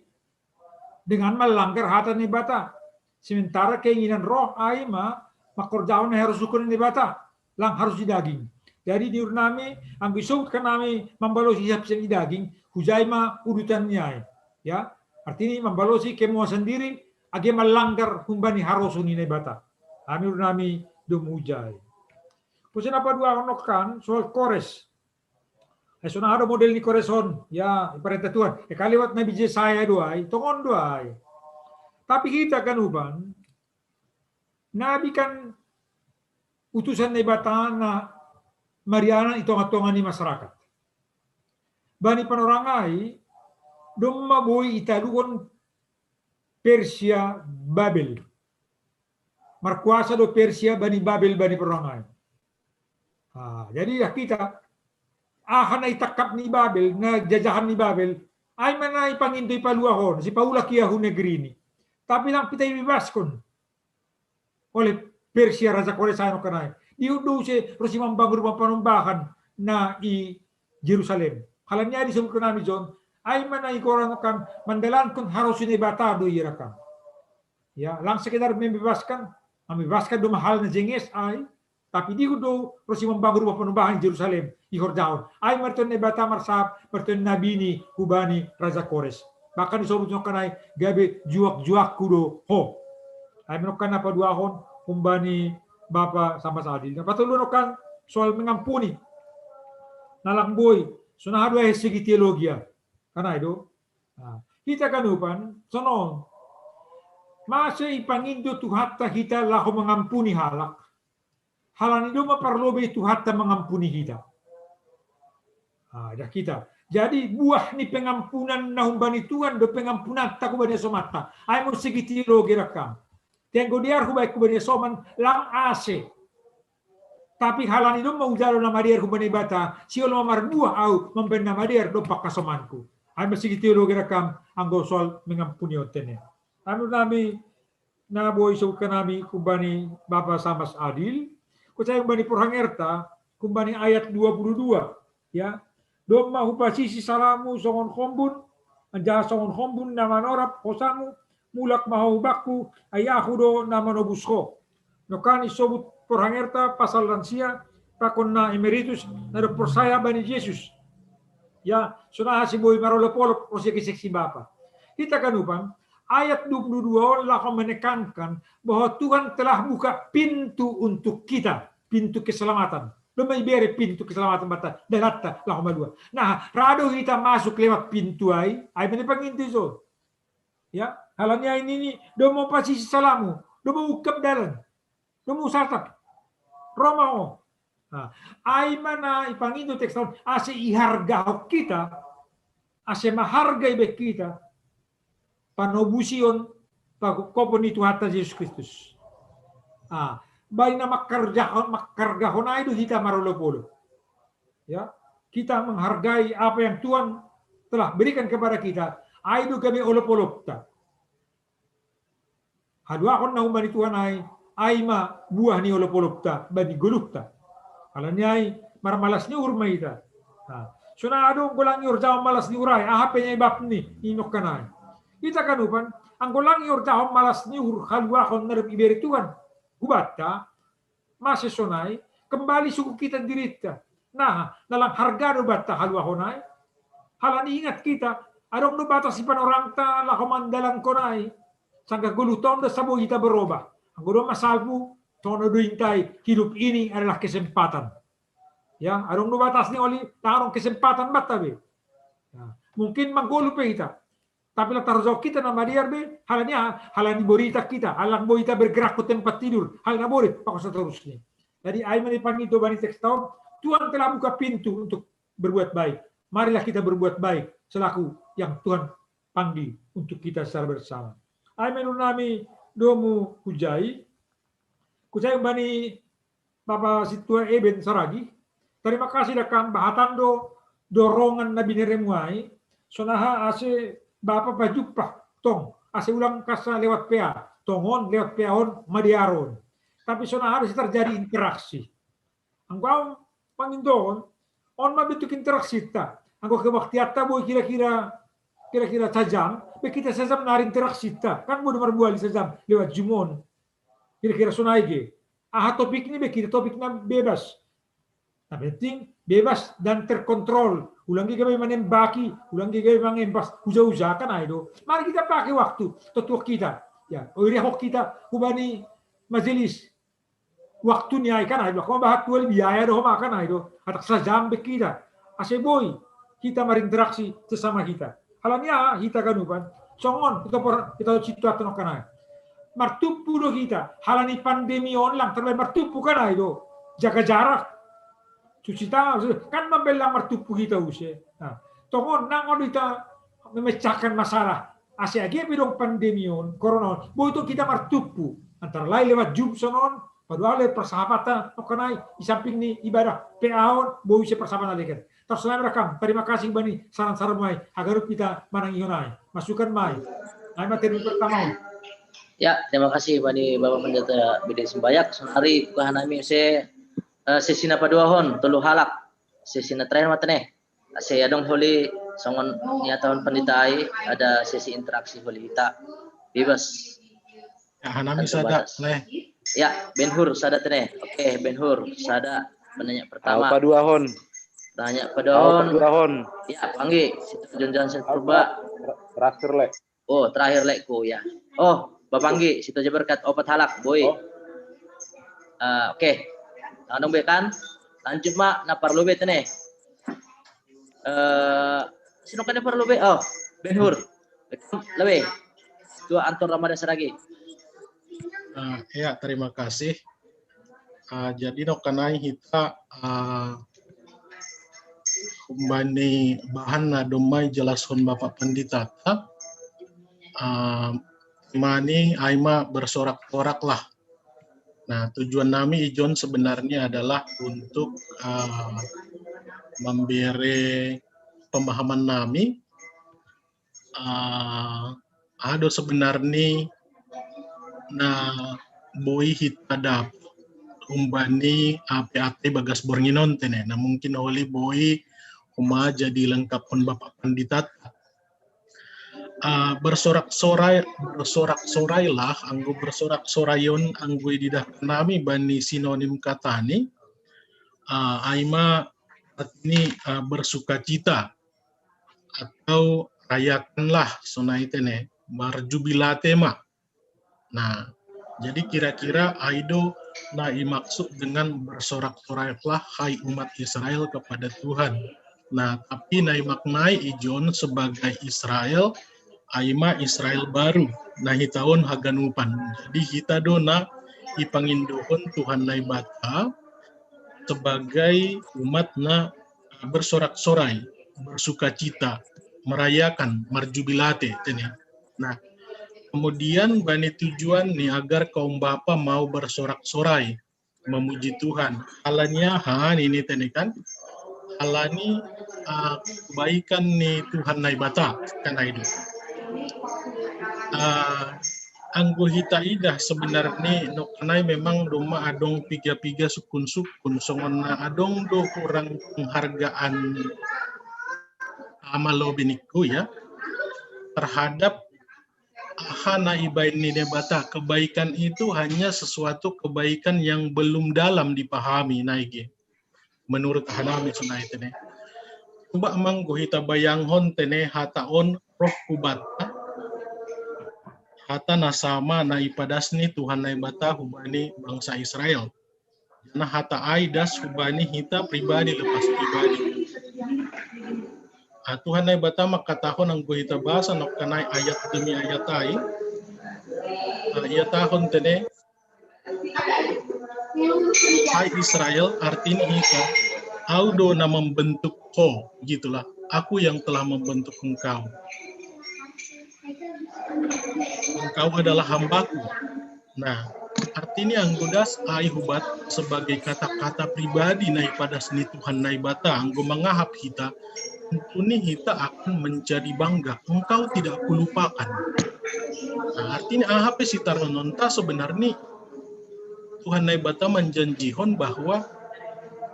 dengan melanggar hata ni Debata. Sementara keinginan roh ai ma mangkorjahon na harus hukum ni Debata, lang harus di daging. Jadi di urnami, anggo isebutkan nami mambalosi hisap-hisap ni daging, hujai ma udutan ni ai. Ya, artini mambalosi kemauan sandiri, age melanggar humbani harosuh ni Debata. Hami urnami domu hujai. Poso na paduahon kan soal Kores. Eh, songon aha do model ni Kores on, ya, iparenta Tuhan. Eh, kalewat Nabi Jesaya do ai, tongon do ai. Tapi hita kan umbahen, Nabi kan utusan Naibata na marianan i tonga-tonga ni masyarakat. Bani panorang ai, domma boi italuhon Persia Babel. Markuasa do Persia bani Babel bani panorang ai. Ah, jadi ya hita, aha na itangkap ni Babel, na jajahan ni Babel, ai ma na ipangindo ipaluahon, sipaulak ia hu negeri ni. Tapi lang hita ibebaskon oleh Persia, Raja Kores ai nangkin ai. Dihut do use ro simambangun rumah panumbahan na i Jerusalem. Halani ai disebutkan nami John, ai ma na igoran kan mandalankon harosuh ni Debata do ia kan. Ya, lang sekedar membebaskan, membebaskan domma hal na jenges ai, tapi dihut do ro simambangun rumah panumbahan i Jerusalem, ihorjahon. Ai marhite Debata marsahap marhite nabi ni hubani Raja Kores. Bahkan disebut nangkin ai gabe juak-juakku do ho. Ai ma nangkin na paduahon humbani Bapa Sampas Adil. Na patoluhon nangkin soal mengampuni. Na lang boi, songon aha do ai segi teologia. Kan ai do. Nah, hita kan umbahen, songon on. Mase ipangindo Tuhanta hita laho mengampuni halak. Halani domma parlobei Tuhanta mengampuni hita. Ah, dah hita. Jadi buah ni pengampunan na humbani Tuhan do pengampunanta hubani asomanta. Ai ma segi teologi rakan. Tenggo dear hubaen hubani asoman lang ase. Tapi halani domma ujalo na madear humbani Debata, sihol ma marbuah au mambaen na madear dompak asomanku. Ai ma segi teologi rakan anggo soal mengampuni on tene. Anu nami na boi sebutkan nami humbani Bapa Sampas Adil, kucai humbani porhangerta, humbani ayat dua puluh dua, ya. Domma hupasisi salamu songon hombun, anjaha songon hombun na manorop hosamu, mulak ma ho hubakku, ai ahu do na manobus ho. Nangkin isobut porhangerta pasal lansia, pakon na emeritus, na dob porsaya bani Jesus. Ya, songon aha si boi marolop-olop ro sian gisik si Bapa. Hita kan umbahen, ayat dua puluh dua on laho menekankan bahwa Tuhan telah buka pintu untuk kita, pintu keselamatan. Domma ibere pintu keselamatan banta, dalanta laho malua. Nah, ra do hita masuk lewat pintu ai, ai ma na ipangindo i son. Ya, halani ai nini, domma hupasisi salamu, domma huungkap dalan, domma husatap. Ro ma ho. Nah, ai ma na ipangindo teks on, ase ihargahon hita, ase maharga ibaen hita panobusion, pangungkapon ni Tuhanta Jesus Kristus. Ah, bani na mangkargahon, mangkargahon ai do hita marolop-olop. Ya, kita menghargai apa yang Tuhan telah berikan kepada kita, ai do gabe olop-olopta. Haluahon na humbani Tuhan ai, ai ma buah ni olop-olopta bani goluhta. Halani ai marmalas ni uhur ma hita. Nah, songon aha do anggo lang ihorjahon malas ni uhur ai, aha penyebabni, i nangkin ai. Hita kan umbahen, anggo lang ihorjahon malas ni uhur haluahon na dob ibere Tuhan hubanta, mase sonai, kembali suku kita dirinta. Nah, na lang harga do banta haluahon ai. Halani ingat hita, adong do batas ni panorangta laho mandalankon ai. Sanggah goluhta on do sabo hita berubah. Anggo domma salpu, songon na didok inta i, hidup ini adalah kesempatan. Ya, adong do batasna, uli, lang adong kesempatan banta be. Nah, mungkin manggoluh pe hita. Tapi lang tarjou hita na madear be, halani aha, halani borita hita, halani boi hita bergerak tu tempat tidur, halani na boi, pakon saterusna. Jadi ai ma na pangido bani teks ta on, Tuhan telah buka pintu untuk berbuat baik. Marilah kita berbuat baik selaku yang Tuhan panggil untuk kita secara bersama. Ai menurut nami domu hujai, hujai bani Bapa Sintua Eben Saragi. Tarima kasih da kan bahatan do dorongan na bineremu ai, sonaha ase Bapa pajumpa tong, ase ulang kasa lewat P A, tong on lewat P A on madiaron. Tapi sonaha ase terjadi interaksi. Anggo au mangindo on, on ma bentuk interaksi ta. Anggo kebaktian ta boi kira-kira kira-kira sajam, be hita sajam nari interaksi ta. Kan boi do marbuali sajam lewat Zoom on. Kira-kira sonai ge. Aha topik ni be hita topik na bebas. Na penting bebas dan terkontrol. Ulang ge gabe manembaki, ulang ge gabe mangempas, uja-uja kan ai do. Mari kita pakai waktu, totuak kita. Ya, oiriahon hita hubani majelis. Waktu ni ai kan ai do, homa bahat tual biaya do homa kan ai do. Atak sajam be hita. Ase boi hita marinteraksi sesama hita. Halani aha hita ganupan. Songon hita por hita situasi no kan ai. Martumpu do hita. Halani pandemi on lang terlebih martumpu kan ai do. Jaga jarak. Cuci tangan kan mambellang martumpu hita use. Nah, tongon nang on hita memecahkan masalah. Ase age pe dong pandemi on, corona on. Boi tong hita martumpu. Antara lain lewat Zoom sonon, padahal lewat persahabatan, okanai, di samping ni ibadah P A on, boi use persahabatan lagi. Terus saya rekam, terima kasih bani saran-saran mai, agar kita manang ihonai, masukan mai. Ai materi pertama on. Ya, terima kasih bani Bapak Pendeta Bede Sembayak. Sonari kuahanami se uh, sesi na paduahon, tolu halak. Sesi na terakhir matene. Ase adong holi songon niatahon pandita ai ada sesi interaksi holi hita. Bebas. Ya, hanami sada leh. Ya, Benhur sada tene. Oke, Benhur sada penanya pertama. Paduahon. Tanya paduahon. Paduahon. Ya, panggi. Jonjan sen purba. Terakhir leh. Oh, terakhir leh ku ya. Oh, bapanggi, situ aja berkat opat halak, boi. Oh. Uh, Oke. Okay. Tangan be kan. Lanjut ma, na parlu be tene. Uh, sino kada parlu be? Oh, Benhur. Lebih. Tua Anton Ramada Saragi. Uh, ya, terima kasih. Uh, jadi no kanai hita uh, umbani bahan na domai jelaskan Bapak Pendeta ta, uh, mani aima bersorak-sorak lah. Nah, tujuan nami ijon sebenarnya adalah untuk uh, memberi pemahaman nami uh, ado sebenarnya na boi hita dapot umbani ape-ape bagas borngin on tene. Nah, mungkin holi boi homa jadi lengkapon Bapak Pandita. Uh, bersorak-sorai bersorak-sorailah anggo bersorak-soraion anggo ididah nami bani sinonim katani uh, aima artini uh, bersukacita atau rayakanlah sonai tene marjubilate ma. Nah, jadi kira-kira aido na imaksud dengan bersorak-soraklah hai umat Israel kepada Tuhan. Nah, tapi na imaknai ijon sebagai Israel aima Israel baru na hita on haganupan. Jadi hita do na ipangindohon Tuhan Naibata sebagai umat na bersorak-sorai, bersukacita, merayakan, marjubilate tene. Nah, kemudian bani tujuan ni agar kaum bapa mau bersorak-sorai memuji Tuhan. Halani aha ini tene kan? Halani uh, kebaikan ni Tuhan Naibata kan aido. Uh, anggo hita idah sebenarnya nokanai memang doma adong piga-piga sukun-sukun songon na adong do kurang penghargaan ama lobi nikku ya terhadap aha na ibaen ni Debata. Kebaikan itu hanya sesuatu kebaikan yang belum dalam dipahami naige. Menurut hanami sonai tene. Coba manggo hita bayanghon tene hata on roh kubata. Hata na sama na ipadas ni Tuhan Naibata hubani bangsa Israel. Nah hata ai das hubani hita pribadi lepas pribadi. Ah, Tuhan Naibata mangkatahon anggo hita basa nokkanai ayat demi ayat ai. Ah, ia tahon tene Hai Israel, artinya hita, au do na membentuk ho, gitulah. Aku yang telah membentuk engkau. Engkau adalah hambaku. Nah, artinya anggo das ai hubat sebagai kata-kata pribadi nai padas ni Tuhan Naibata, anggo mangahap hita, tentu ni hita akan menjadi bangga. Engkau tidak kulupakan. Nah, artinya aha pe sitarononta sebenarnya Tuhan Naibata manjanjihon bahwa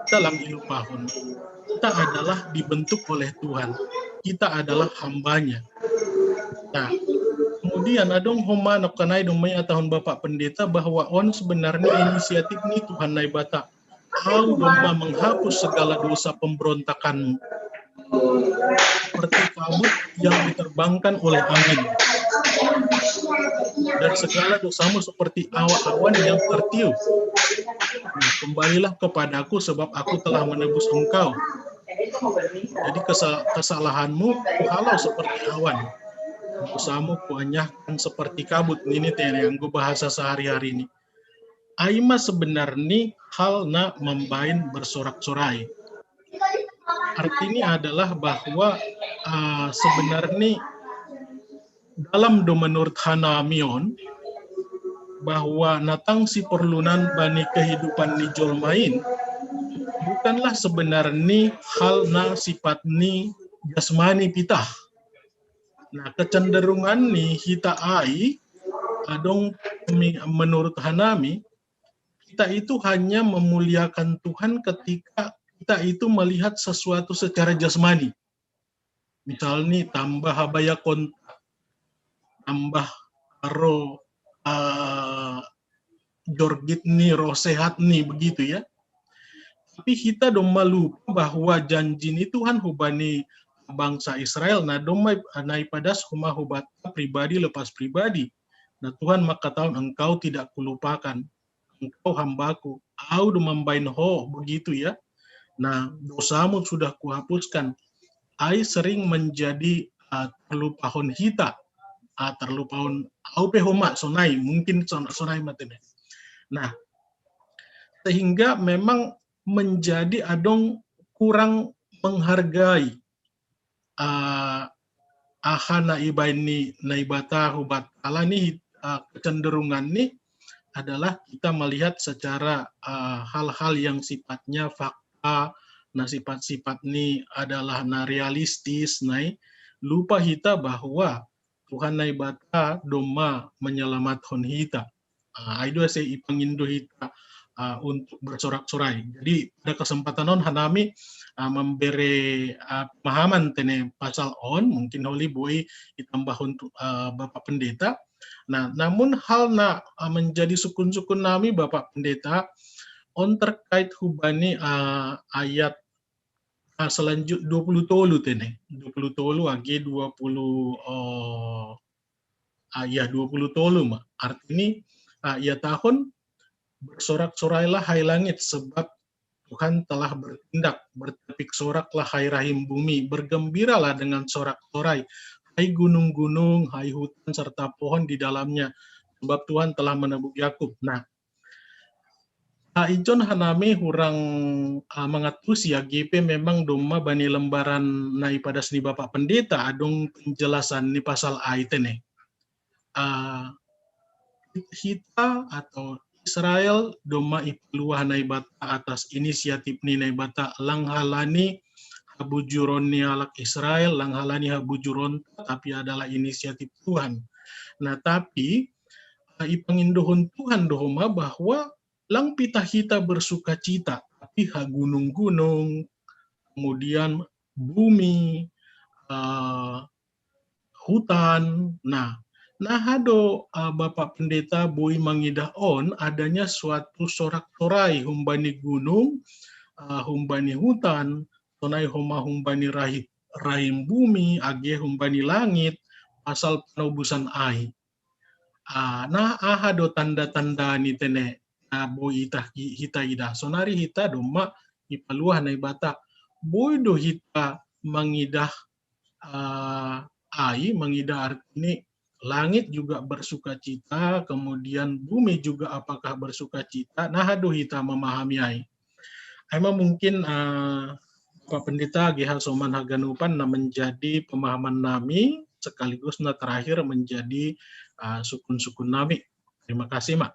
kita lang ilupahon. Kita adalah dibentuk oleh Tuhan. Kita adalah hambanya. Nah, kemudian adong homa nokkanai dong mai atahon Bapak Pendeta bahwa on sebenarnya inisiatif ni Tuhan Naibata. Au domma menghapus segala dosa pemberontakanmu. Seperti kabut yang diterbangkan oleh angin. Dan segala dosamu seperti awa-awan yang tertiup. Nah, kembalilah kepadaku sebab aku telah menebus engkau. Jadi kesal- kesalahanmu kuhalau seperti awan. Dosamu kuanyahkan seperti kabut. Ini tene anggo bahasa sehari-hari ini. Ai ma sebenarnya hal na mambaen bersorak-sorai. Artinya adalah bahwa uh, sebenarnya dalam do menurut hanami on, bahwa na tangsi perlunan bani kehidupan ni jolma in bukanlah sebenarnya hal na sifat ni jasmani pitah. Nah, kecenderungan ni hita ai adong menurut hanami, kita itu hanya memuliakan Tuhan ketika kita itu melihat sesuatu secara jasmani. Misalnya tambah abaya kontak, tambah ro uh, jorgit ni, ro sehat ni, begitu ya. Tapi kita domma lupa bahwa janji ni Tuhan hubani bangsa Israel, nah domma naipadas homa hubata pribadi lepas pribadi. Nah Tuhan maka tahun engkau tidak kulupakan, engkau hambaku, au do mambaen ho, begitu ya. Nah dosamu sudah kuhapuskan. Ai sering menjadi uh, terlupahon hita, uh, terlupahon au pe homa sonai, mungkin sonai matene. Nah, sehingga memang menjadi adong kurang menghargai uh, aha na ibaen ni Naibata hubat ala ni uh, kecenderungan ni adalah kita melihat secara uh, hal-hal yang sifatnya fakta, nah sifat-sifat ni adalah na realistis, nai lupa hita bahwa Tuhan Naibata domma menyelamathon hita. Uh, ai do asa ipangindo hita uh, untuk bersorak-sorai. Jadi pada kesempatan on hanami uh, memberi uh, pemahaman tene pasal on, mungkin holi boi itambahon uh, Bapak Pendeta. Nah, namun hal na uh, menjadi sukun-sukun nami Bapak Pendeta on terkait hubani uh, ayat uh, selanjut dua puluh tolu tene, dua puluh tolu age dua puluh uh, uh, ya dua puluh tolu ma. Artinya uh, ya tahun bersorak-sorailah hai langit sebab Tuhan telah bertindak, bertepik soraklah hai rahim bumi, bergembiralah dengan sorak-sorai hai gunung-gunung, hai hutan serta pohon di dalamnya, sebab Tuhan telah menebus Yakub. Nah, uh, ijon hanami hurang uh, mangatusi age pe memang domma bani lembaran naipadas ni Bapak Pendeta adong penjelasan ni pasal ai tene. Uh, hita atau Israel domma ipaluah Naibata atas inisiatif ni Naibata, lang halani habujuron ni halak Israel, lang halani habujuron, tapi adalah inisiatif Tuhan. Nah, tapi uh, ipangindohon Tuhan do homa bahwa lang pitah hita bersukacita, tapi ha gunung-gunung, kemudian bumi, uh, hutan. Nah, nah hado uh, Bapak Pendeta boi mangidah on adanya suatu sorak-sorai humbani gunung, uh, humbani hutan, sonai homa humbani rahim, rahim bumi, age humbani langit, pasal panobusan ai. Uh, nah aha do tanda-tanda ni tene uh, boi itah hita idah. Sonari hita domma ipaluah Naibata. Boi do hita mangidah uh, ai, mangidah artini langit juga bersukacita, kemudian bumi juga apakah bersukacita? Nah, aduh, kita memahami ai. Aima mungkin uh, Pak Pendeta Gehal Soman Haganupan, nah, menjadi pemahaman nami sekaligus, nah, terakhir menjadi uh, sukun-sukun nami. Terima kasih, Mak.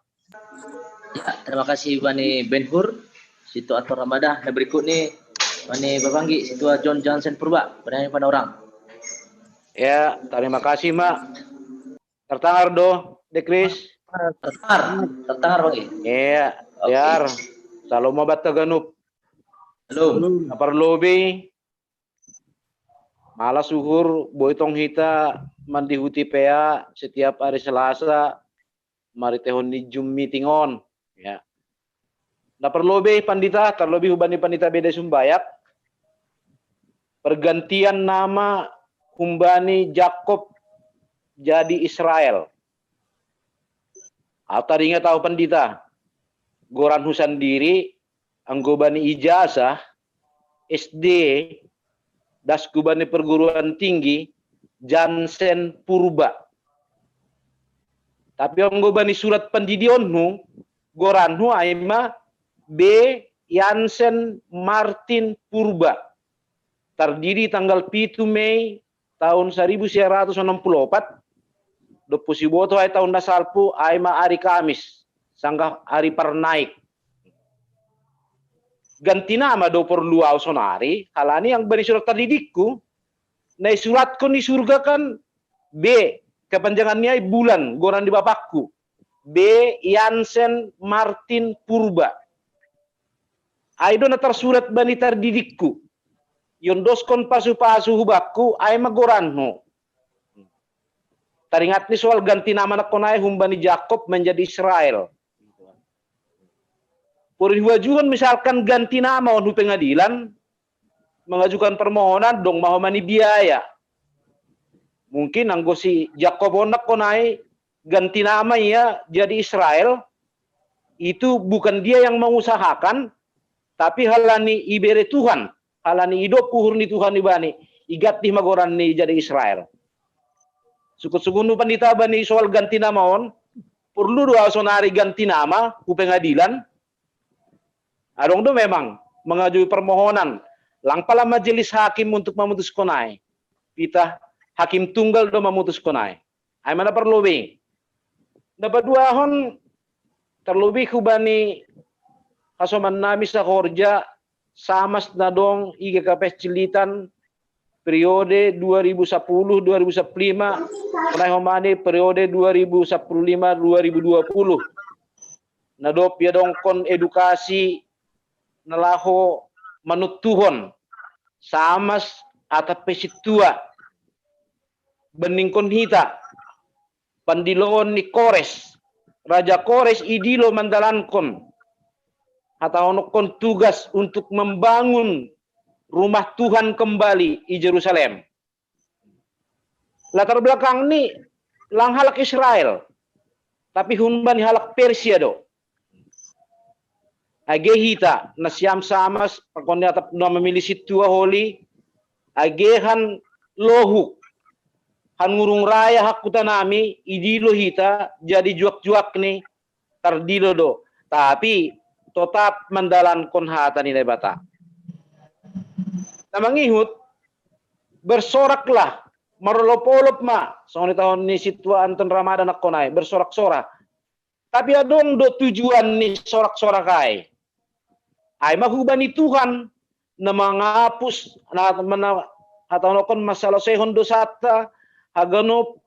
Ya, terima kasih Bani Ben Hur, situ atur ramadah. Nah, berikut nih Bani Babanggi, situ John Johnson Purba, berani pada orang. Ya, terima kasih, Mak. Tertangar do, Dekris? Tertangar, tertangar Banggi. Iya, biar. Saloma batta ganup. Halo. Nah, parlobi, malas uhur boitong hita mandihuti pea setiap hari Selasa, maritehon ni Zoom meeting on. Ya. Nah, parlobi Pandita, terlebih hubani Pandita Bede Sumbayak, pergantian nama humbani Jakob jadi Israel. Au taringat au Pandita, goranhu sandiri anggo bani ijazah S D dasku bani perguruan tinggi Jansen Purba. Tapi anggo bani surat pandidionhu, goranhu aima B Jansen Martin Purba. Tardidi tanggal pitu Mei tahun seribu sembilan ratus enam puluh empat, dopu siboto ai tahun na salpu, aima ari Kamis, sanggah ari parnaik. Ganti nama do porlu au sonari, halani anggo bani surat tardidikku, na isuratkon di surga kan B, kepanjangan ni ai bulan, goran di bapakku. B Jansen Martin Purba. Ai do na tarsurat bani tardidikku. Iondoskon pasu-pasu hubakku, aima goranhu. Taringat ni soal ganti nama nangkon ai humbani Jakob menjadi Israel. Porin huajuhon misalkan ganti nama on hu pengadilan, mengajukan permohonan, dong ma ho mani biaya. Mungkin anggo si Jakob on nangkon ai ganti nama ia jadi Israel, itu bukan dia yang mengusahakan, tapi halani ibere Tuhan, halani idop uhur ni Tuhan ibani, iganti ma goran ni jadi Israel. Sukut-sukut nu Pandita bani soal ganti nama on, porlu do au sonari ganti nama hu pengadilan? Adong do memang mangajui permohonan, lang pala majelis hakim untuk mamutuskon ai. Pitah hakim tunggal do mamutuskon ai. Aima na parlobi. Na paduahon, terlebih hubani hasoman nami sahorja, Samas na dong I G K P S Cililitan periode dua ribu sepuluh dua ribu sepuluh lima, pernah homani periode dua ribu sepuluh lima dua ribu dua puluh. Na dob iadongkon edukasi na laho manuntuhon Samas atap pe sintua, bandingkon hita pandiloon ni Kores. Raja Kores idilo mandalankon, hatahononkon tugas untuk membangun rumah Tuhan kembali i Jerusalem. Latar belakang ni lang halak Israel, tapi humbani halak Persia do. Age hita nasiam Samas, pakon ni atap na mamili sintua holi, age han lohuk, han ngurung raya hangkutanami, idilo hita jadi juak-juak ni tardilo do, tapi totap mandalankon hata ni Naibata. Na mangihut, bersoraklah, marolop-olop ma, songon i tahon ni sintua Anton Ramadan nangkon ai, bersorak-sorak. Tapi adong do tujuan ni sorak-sorak ai. Ai ma hubani Tuhan, na mangapus, na, na hatahononkon mansaloseihon dosanta, haganup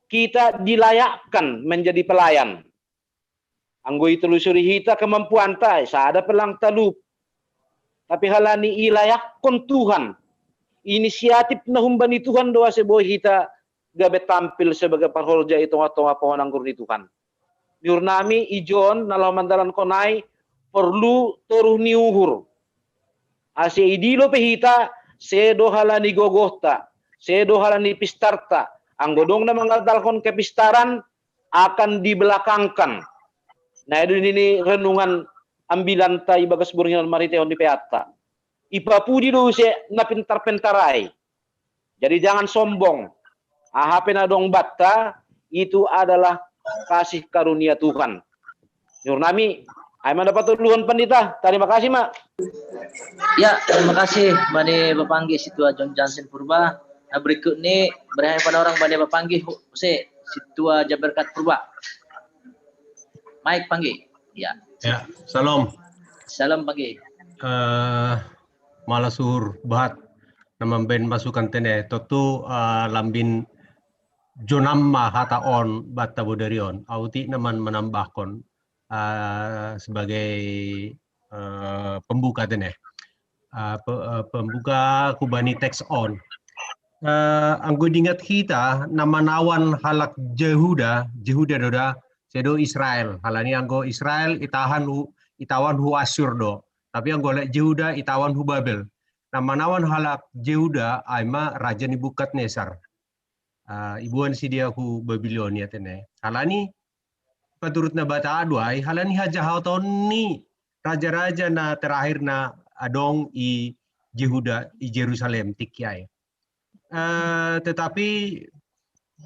kita dilayakkan menjadi pelayan. Anggo itelusuri hita kemampuanta, sada pe lang talup. Tapi halani ilayakkon Tuhan, inisiatif na humbani Tuhan do ase boi hita gabe tampil sebagai parhorja i tonga-tonga pohon anggur ni Tuhan. Ni uhurnami, ijon na laho mandalankon ai porlu toruh ni uhur. Ase idilo pe hita, sedo halani gogohta, sedo halani pistarta, anggo dong na mangandalkon kepistaran, akan dibelakangkan. Na i do nini renungan ambilanta ibagas borngin on marhitehon ni peanta. Ipapudi do use na pintar-pintar ai. Jadi jangan sombong. Aha pe na dong banta, Itu adalah kasih karunia Tuhan. Nyuhun nami, ai ma na patoluhon, Pandita. Tarima kasih ma. Ya, tarima kasih bani Bapak Panggi Situa John Jansen Purba. Nah, berikut ni bari hami panorang bani Bapak Panggi Huse Situa Jaberkat Purba. Mike Panggi. Ya. Ya, salam. Salam Panggi. Eh, malas uhur buat na mambahen masukan tene. Tontu, eh, lambin jonam ma hata on buat tabo dari on. Au otik na man manambahkon, eh, sebagai, eh, pembuka tene. Eh, pe- eh, pembuka hubani teks on. Eh, anggo diingat hita na manaon halak Jehuda, Jehuda do da, sedo Israel. Halani anggo Israel itahan hu, itawan hu Asyur do. Tapi anggo halak Jehuda itawan hu Babel. Na manaon halak Jehuda ai ma raja Nebukadnesar. Eh, iboan sidea hu Babilonia tene. Halani paturut Nabatado ai, halani hajahaton ni raja-raja na terakhir na adong i Jehuda, i Jerusalem tingki ai. Eh, tetapi,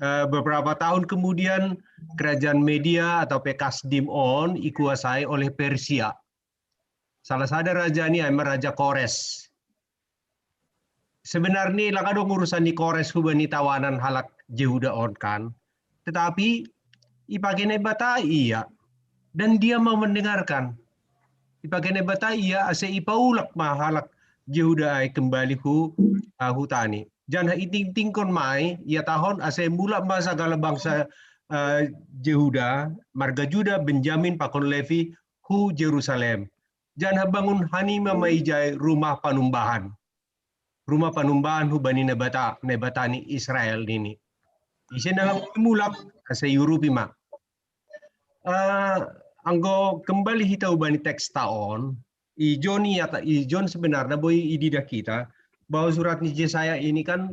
eh, beberapa tahun kemudian kerajaan Media atau pe Kasdim on ikuasai oleh Persia. Salah sada raja ni ai ma Raja Kores. Sebenarnya lang adong urusan ni Kores hubani tawanan halak Jehuda on kan. Tetapi ipake Naibata ia, dan dia mau mendengarkan. Ipake Naibata ia ase ipaulak ma halak Jehuda ai kembali hu, ah, hutani. Janah itingtingkon ma i, iatahon ase mulak ma sagala bangsa, eh, Jehuda, marga Juda, Benjamin, pakon Levi, hu Jerusalem. Janah bangun hanima ma ijai rumah panumbahan. Rumah panumbahan hubani Naibata, Naibata ni Israel nini. Ise na lang mulak, ase iurupi ma. Eh, anggo kembali hita hubani teks ta on, i John i ata, i John sebenarna boi ididah hita bahwa surat ni Jesaya ini kan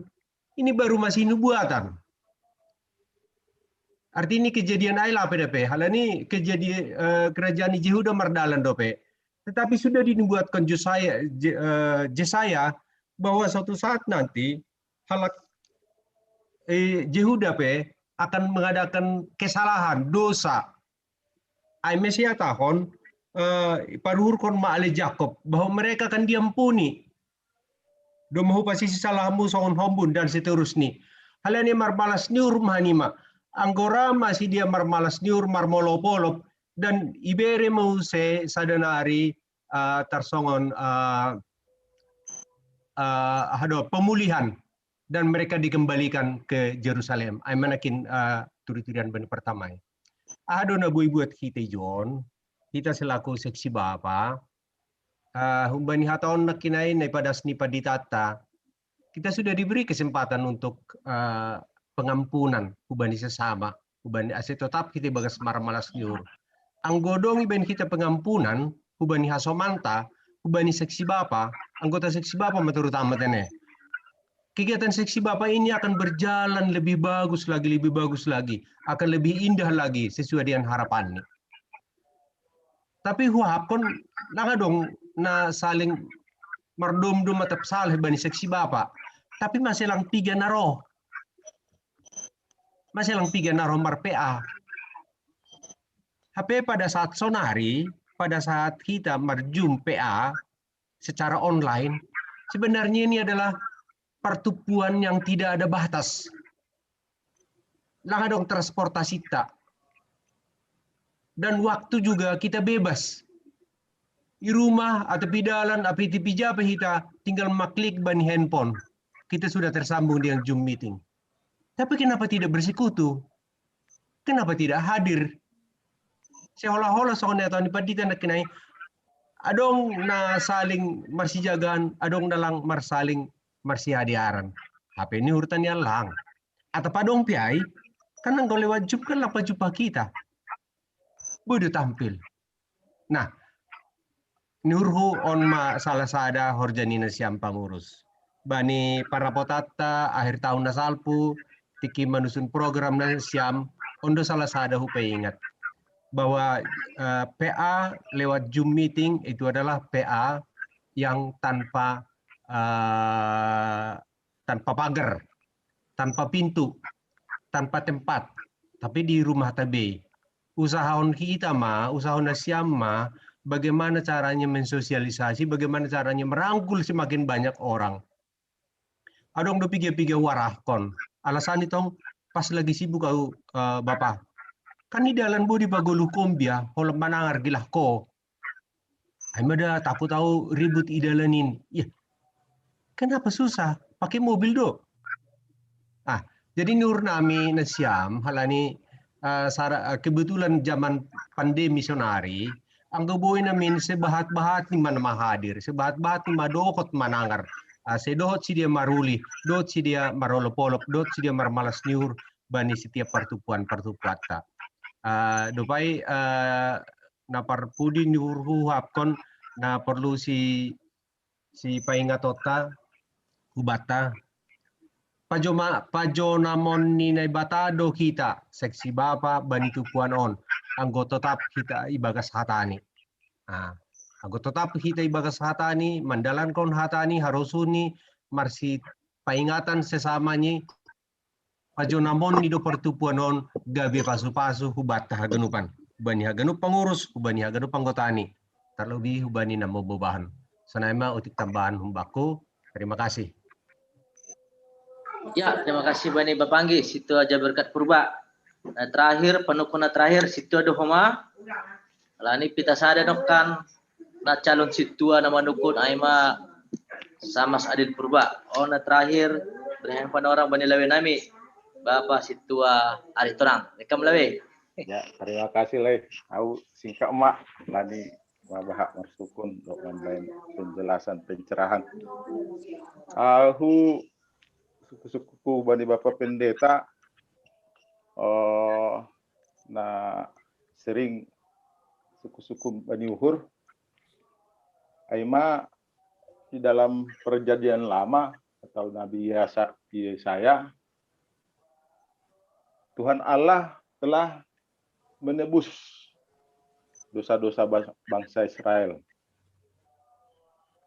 ini baru masih nubuatan. Arti ni kejadian ai lape dope, halani kejadian, eh, kerajaan ni Jehuda mardalan dope. Tetapi sudah dinubuatkan Josaya, Je- eh, Jesaya bahwa suatu saat nanti halak, eh, Jehuda pe akan mengadakan kesalahan, dosa. Ai ma ise iatahon, eh, paruhurkon ma ale Jakob bahwa mereka akan diampuni. Domma hupasisi salahmu songon hombun dan seterusni. Halani marmalas ni uhur ma hanima. Anggo ra ma sidea marmalas ni uhur, marmolopolop, dan ibere ma use sada nari, eh, tarsongon, eh, eh, aha do, pemulihan, dan mereka dikembalikan ke Jerusalem. Ai ma nangkin, eh, turiturian bani pertama i. Aha do na boi buat hita i John, hita selaku seksi bapa, eh, humbani hata on nangkin ai na ipadas ni panditanta, kita sudah diberi kesempatan untuk, eh, pengampunan hubani sesama, hubani ase totap hita ibagas marmalas ni uhur. Anggo adong ibaen hita pengampunan hubani hasomanta, hubani seksi bapa, anggota seksi bapa ma terutama tene. Kegiatan seksi bapa ini akan berjalan lebih bagus lagi, lebih bagus lagi, akan lebih indah lagi sesuai dengan harapannya. Tapi huahapkon lang adong na saling mardomdom atap salah bani seksi bapa. Tapi masih lang piga na roh. Masih lang piga na roh mar-P A. Hape pada saat sonari, pada saat kita marjum P A secara online, sebenarnya ini adalah pertumbuhan yang tidak ada batas. Lang adong transportasi ta. Dan waktu juga kita bebas. Di rumah atau di dalan, atau di pija pe hita, tinggal maklik bani handphone. Kita sudah tersambung dengan Zoom meeting. Tapi kenapa tidak bersekutu? Kenapa tidak hadir? Seolah-olah songon na tau ni pandita nangkin ai, adong na saling marsijagaan, adong na lang marsaling marsihadiaran. Hape ni uhurta ni lang. Atap adong pe ai, kan anggo lewat Zoom kan lang pajumpa hita. Boi do tampil. Nah, ni uhurhu on ma salah sada horja ni nasiam pangurus. Bani parapotanta akhir tahun na salpu, tingki manusun program nasiam, on do salah sada hupaingat bahwa, eh, P A lewat Zoom meeting itu adalah P A yang tanpa, eh, tanpa pagar, tanpa pintu, tanpa tempat. Tapi di rumah tabe. Usahaon kita ma, usahaon nasiam ma, bagaimana caranya mensosialisasi, bagaimana caranya merangkul semakin banyak orang. Adong do piga-piga warahkon. Alasan itong pas lagi sibuk au, eh, Bapa. Kan di dalan bodi pagoluh kombia, holom manangar gilah ko. Ai mada takut au ribut i dalanin. Ya, kenapa susah? Pakai mobil do. Ah, jadi niur nami nasiam halani, eh, sara, eh, kebetulan zaman pandemi sonari, anggo boi namin sebahat-bahat ni mana mahadir, sebahat-bahat ni madohot manangar. Ah, sedohot si dia maruli, dohot si dia marolop-olop, dohot si dia marmalas niur bani setiap partupuan-partupuanta. Ah, dopai, eh, na parpudi niur huhapkon na perlu si, si paingatonta hubanta. Pajoma, pajonamon ni Naibata do kita, seksi Bapa bani tupuan on, anggo totap kita ibagas hatani. Ah, anggo totap kita ibagas hatani, mandalankon hatani, harosuni, marsi paingatan sesamani, pajonamon ni do partupuan on gabe pasu-pasu hubanta haganupan. Hubani haganup pangurus, hubani haganup anggotani. Terlebih hubani na mambobahan. Sonai ma otik tambahan humbakku. Terima kasih. Ya, terima kasih bani Bapanggi, situ aja berkat purba. Nah, terakhir, panukuna terakhir, situ ada homa. Lani pita sada nokkan, na calon situa na manukun ai ma Samas Adit Purba. Oh, na terakhir, berheng panorang bani lawe nami. Bapa situa Ari Torang. Rekam lawe. Ya, terima kasih, Lai. Au singkat mak, lani mabahak marsukun, dok mambaen penjelasan, pencerahan. Ahu suku-sukuku bani Bapak Pendeta, eh, na sering suku-suku bani uhur, ai ma di dalam perjanjian lama atau Nabi Yesa-, Yesaya, Tuhan Allah telah menebus dosa-dosa bas-, bangsa Israel.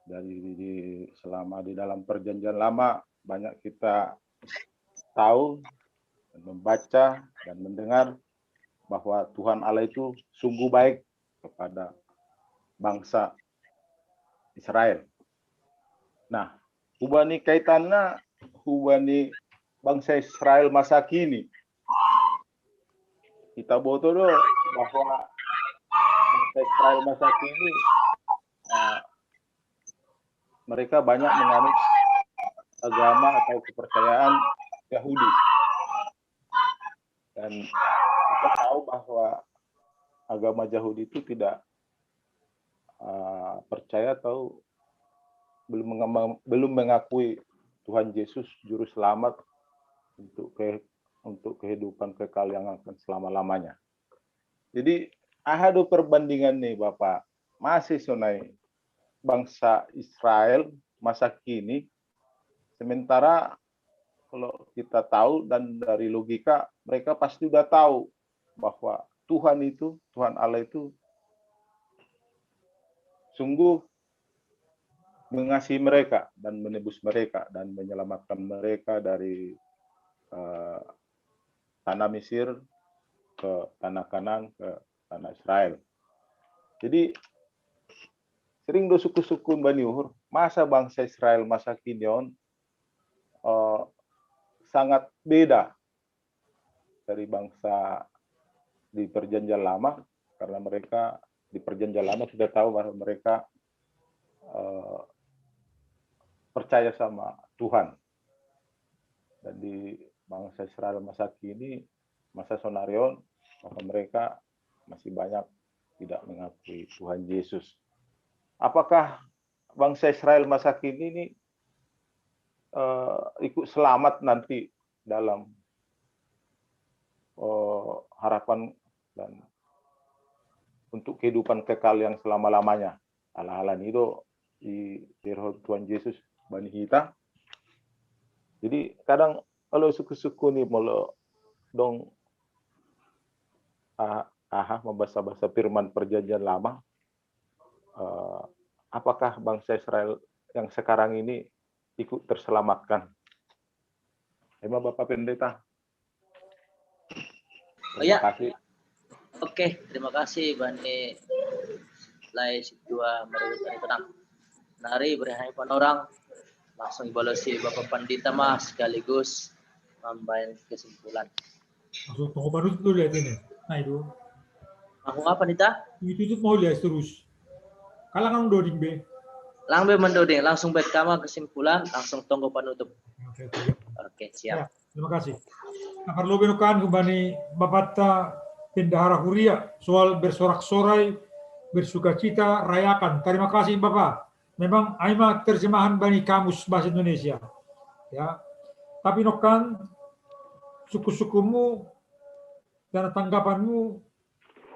Dari di, selama di dalam perjanjian lama banyak kita tahu, membaca, dan mendengar bahwa Tuhan Allah itu sungguh baik kepada bangsa Israel. Nah, hubani kaitanna, hubani bangsa Israel masa kini. Kita boto do bahwa bangsa Israel masa kini, eh, mereka banyak menganut agama atau kepercayaan Yahudi. Dan kita tahu bahwa agama Yahudi itu tidak, eh, percaya atau belum mengema-, belum mengakui Tuhan Yesus juru selamat untuk ke-, untuk kehidupan kekal yang akan selama-lamanya. Jadi, aha do perbandingan nih, Bapak? Masih sonai bangsa Israel masa kini, sementara kalau kita tahu dan dari logika, mereka pasti udah tahu bahwa Tuhan itu, Tuhan Allah itu sungguh mengasihi mereka dan menebus mereka dan menyelamatkan mereka dari, eh, tanah Mesir ke tanah Kanaan, ke tanah Israel. Jadi, sering do suku-suku bani uhur, masa bangsa Israel masa kini on, eh, sangat beda dari bangsa di perjanjian lama, karena mereka di perjanjian lama sudah tahu bahwa mereka, eh, percaya sama Tuhan. Dan di bangsa Israel masa kini, masa sonari on, maka mereka masih banyak tidak mengakui Tuhan Yesus. Apakah bangsa Israel masa kini ini, eh, ikut selamat nanti dalam, eh, harapan dan untuk kehidupan kekal yang selama-lamanya? Ala-ala ni do i, i roh Tuhan Yesus bani hita. Jadi kadang kalau suku-suku ni molo dong, ah, aha, membasa-basa firman perjanjian lama, eh, apakah bangsa Israel yang sekarang ini ikut terselamatkan? Emang Bapak Pendeta? Oh ya. Oke, terima kasih bani lai situa marurut ari tonang. Nari bari hami panorang, langsung ibalosi Bapak Pandita ma sekaligus mambaen kesimpulan. Langsung tongko panutup dulu ya ini. Nah itu. Langsung apa, Pandita? Itu itu mau lihat terus. Kalangan doding be. Lang be mandoding, langsung bet kama kesimpulan, langsung tongko panutup. Oke, oke. Oke, siap. Ya, terima kasih. Nah, parlu be nokkan humbani Bapakta Bendahara Huria soal bersorak-sorai, bersukacita, rayakan. Terima kasih Bapak. Memang ai ma terjemahan bani kamus bahasa Indonesia. Ya. Tapi nokkan suku-sukumu dan tanggapanmu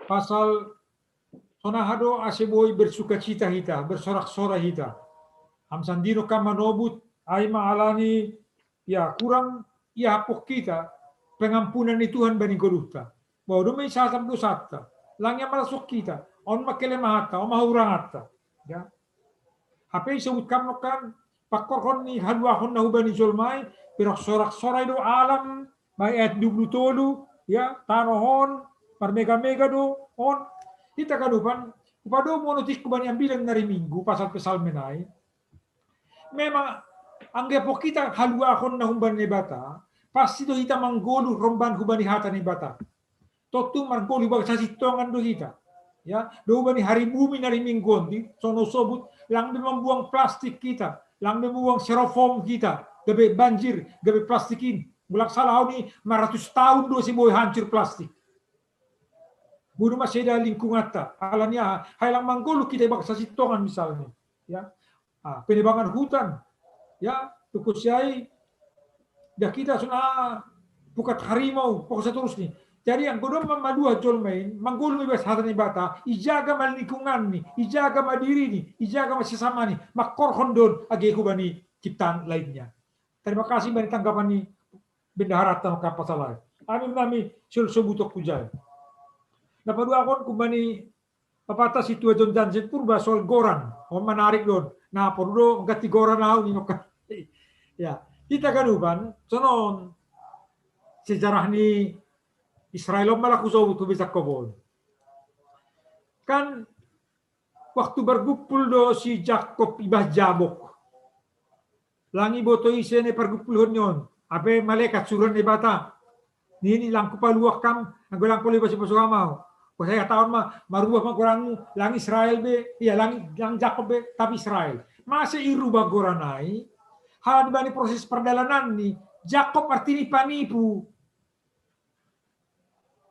pasal sonaha do ase boi bersukacita hita, bersorak-sorai hita. Am sandiri nokkan manobut ai ma alani ya kurang ya hapok kita pengampunan ni Tuhan bani goluhta. Bahwa do ma i sasam dosanta. Lang ia marasok kita, on ma kelemahanta, on ma huranganta. Ya. Hape isobut kam nokkan, pangkorhon ni haluahon na hubani jolma i, bersorak-sorai do alam, baen ayat dua puluh tolu, ya, tano on marmega-mega do on. Hita ganupan, hupadomu otik hubani ambilan na ari Minggu, pasal Psalmen ai. Memang anggo hapok kita haluahon na humbani Naibata, pasti do hita manggoluh romban hubani hata ni Naibata. Tontu manggoluh bagas hasintongan do hita. Ya, do hubani hari bumi na ari Minggu on di, songon sobut, lang be mambuang plastik hita, lang be mambuang styrofoam hita, gabe banjir, gabe plastik in. Molo sala au ni maratus taon do ase boi hancur plastik. Bodo ma sada lingkunganta, alani aha, hai lang manggoluh hita bagas hasintongan misalnya. Ya. Ah, penebangan hutan. Ya, tukus ai da kita sona pukat harimau, pokok seterusnya. Jadi anggo do ma maluah jolma i, manggoluh ma ibas hata ni Naibata, ijaga ma lingkunganni, ijaga ma dirini, ijaga ma sesamani, mangkorhon do on age hubani ciptaan lainnya. Terima kasih bani tanggapan ni bendaharanta mangkapas alai. Amin nami sul sobutok hujai. Na paduahon hubani Bapakta situa John Jansen Purba soal goran. On menarik do on. Na porlu do ganti goran au ni nokkan. Ya, hita ganupan, sonon sejarah ni Israel on ma laku sobut tu bisa kobol. Kan waktu bergumpul do si Jakob ibas Jabok. Lang iboto ise na pargumpulhon ni on. Ape malekat suruhan Naibata. Nini lang hupaluah kam, anggo lang pola ipasu-pasu ham au. Pola sai hatahon ma, marubah ma goranmu, lang Israel be, ia lang, lang Jakob be, tapi Israel. Mase irubah goran ai, halani bani proses perdalananni, Jakob artini panipu.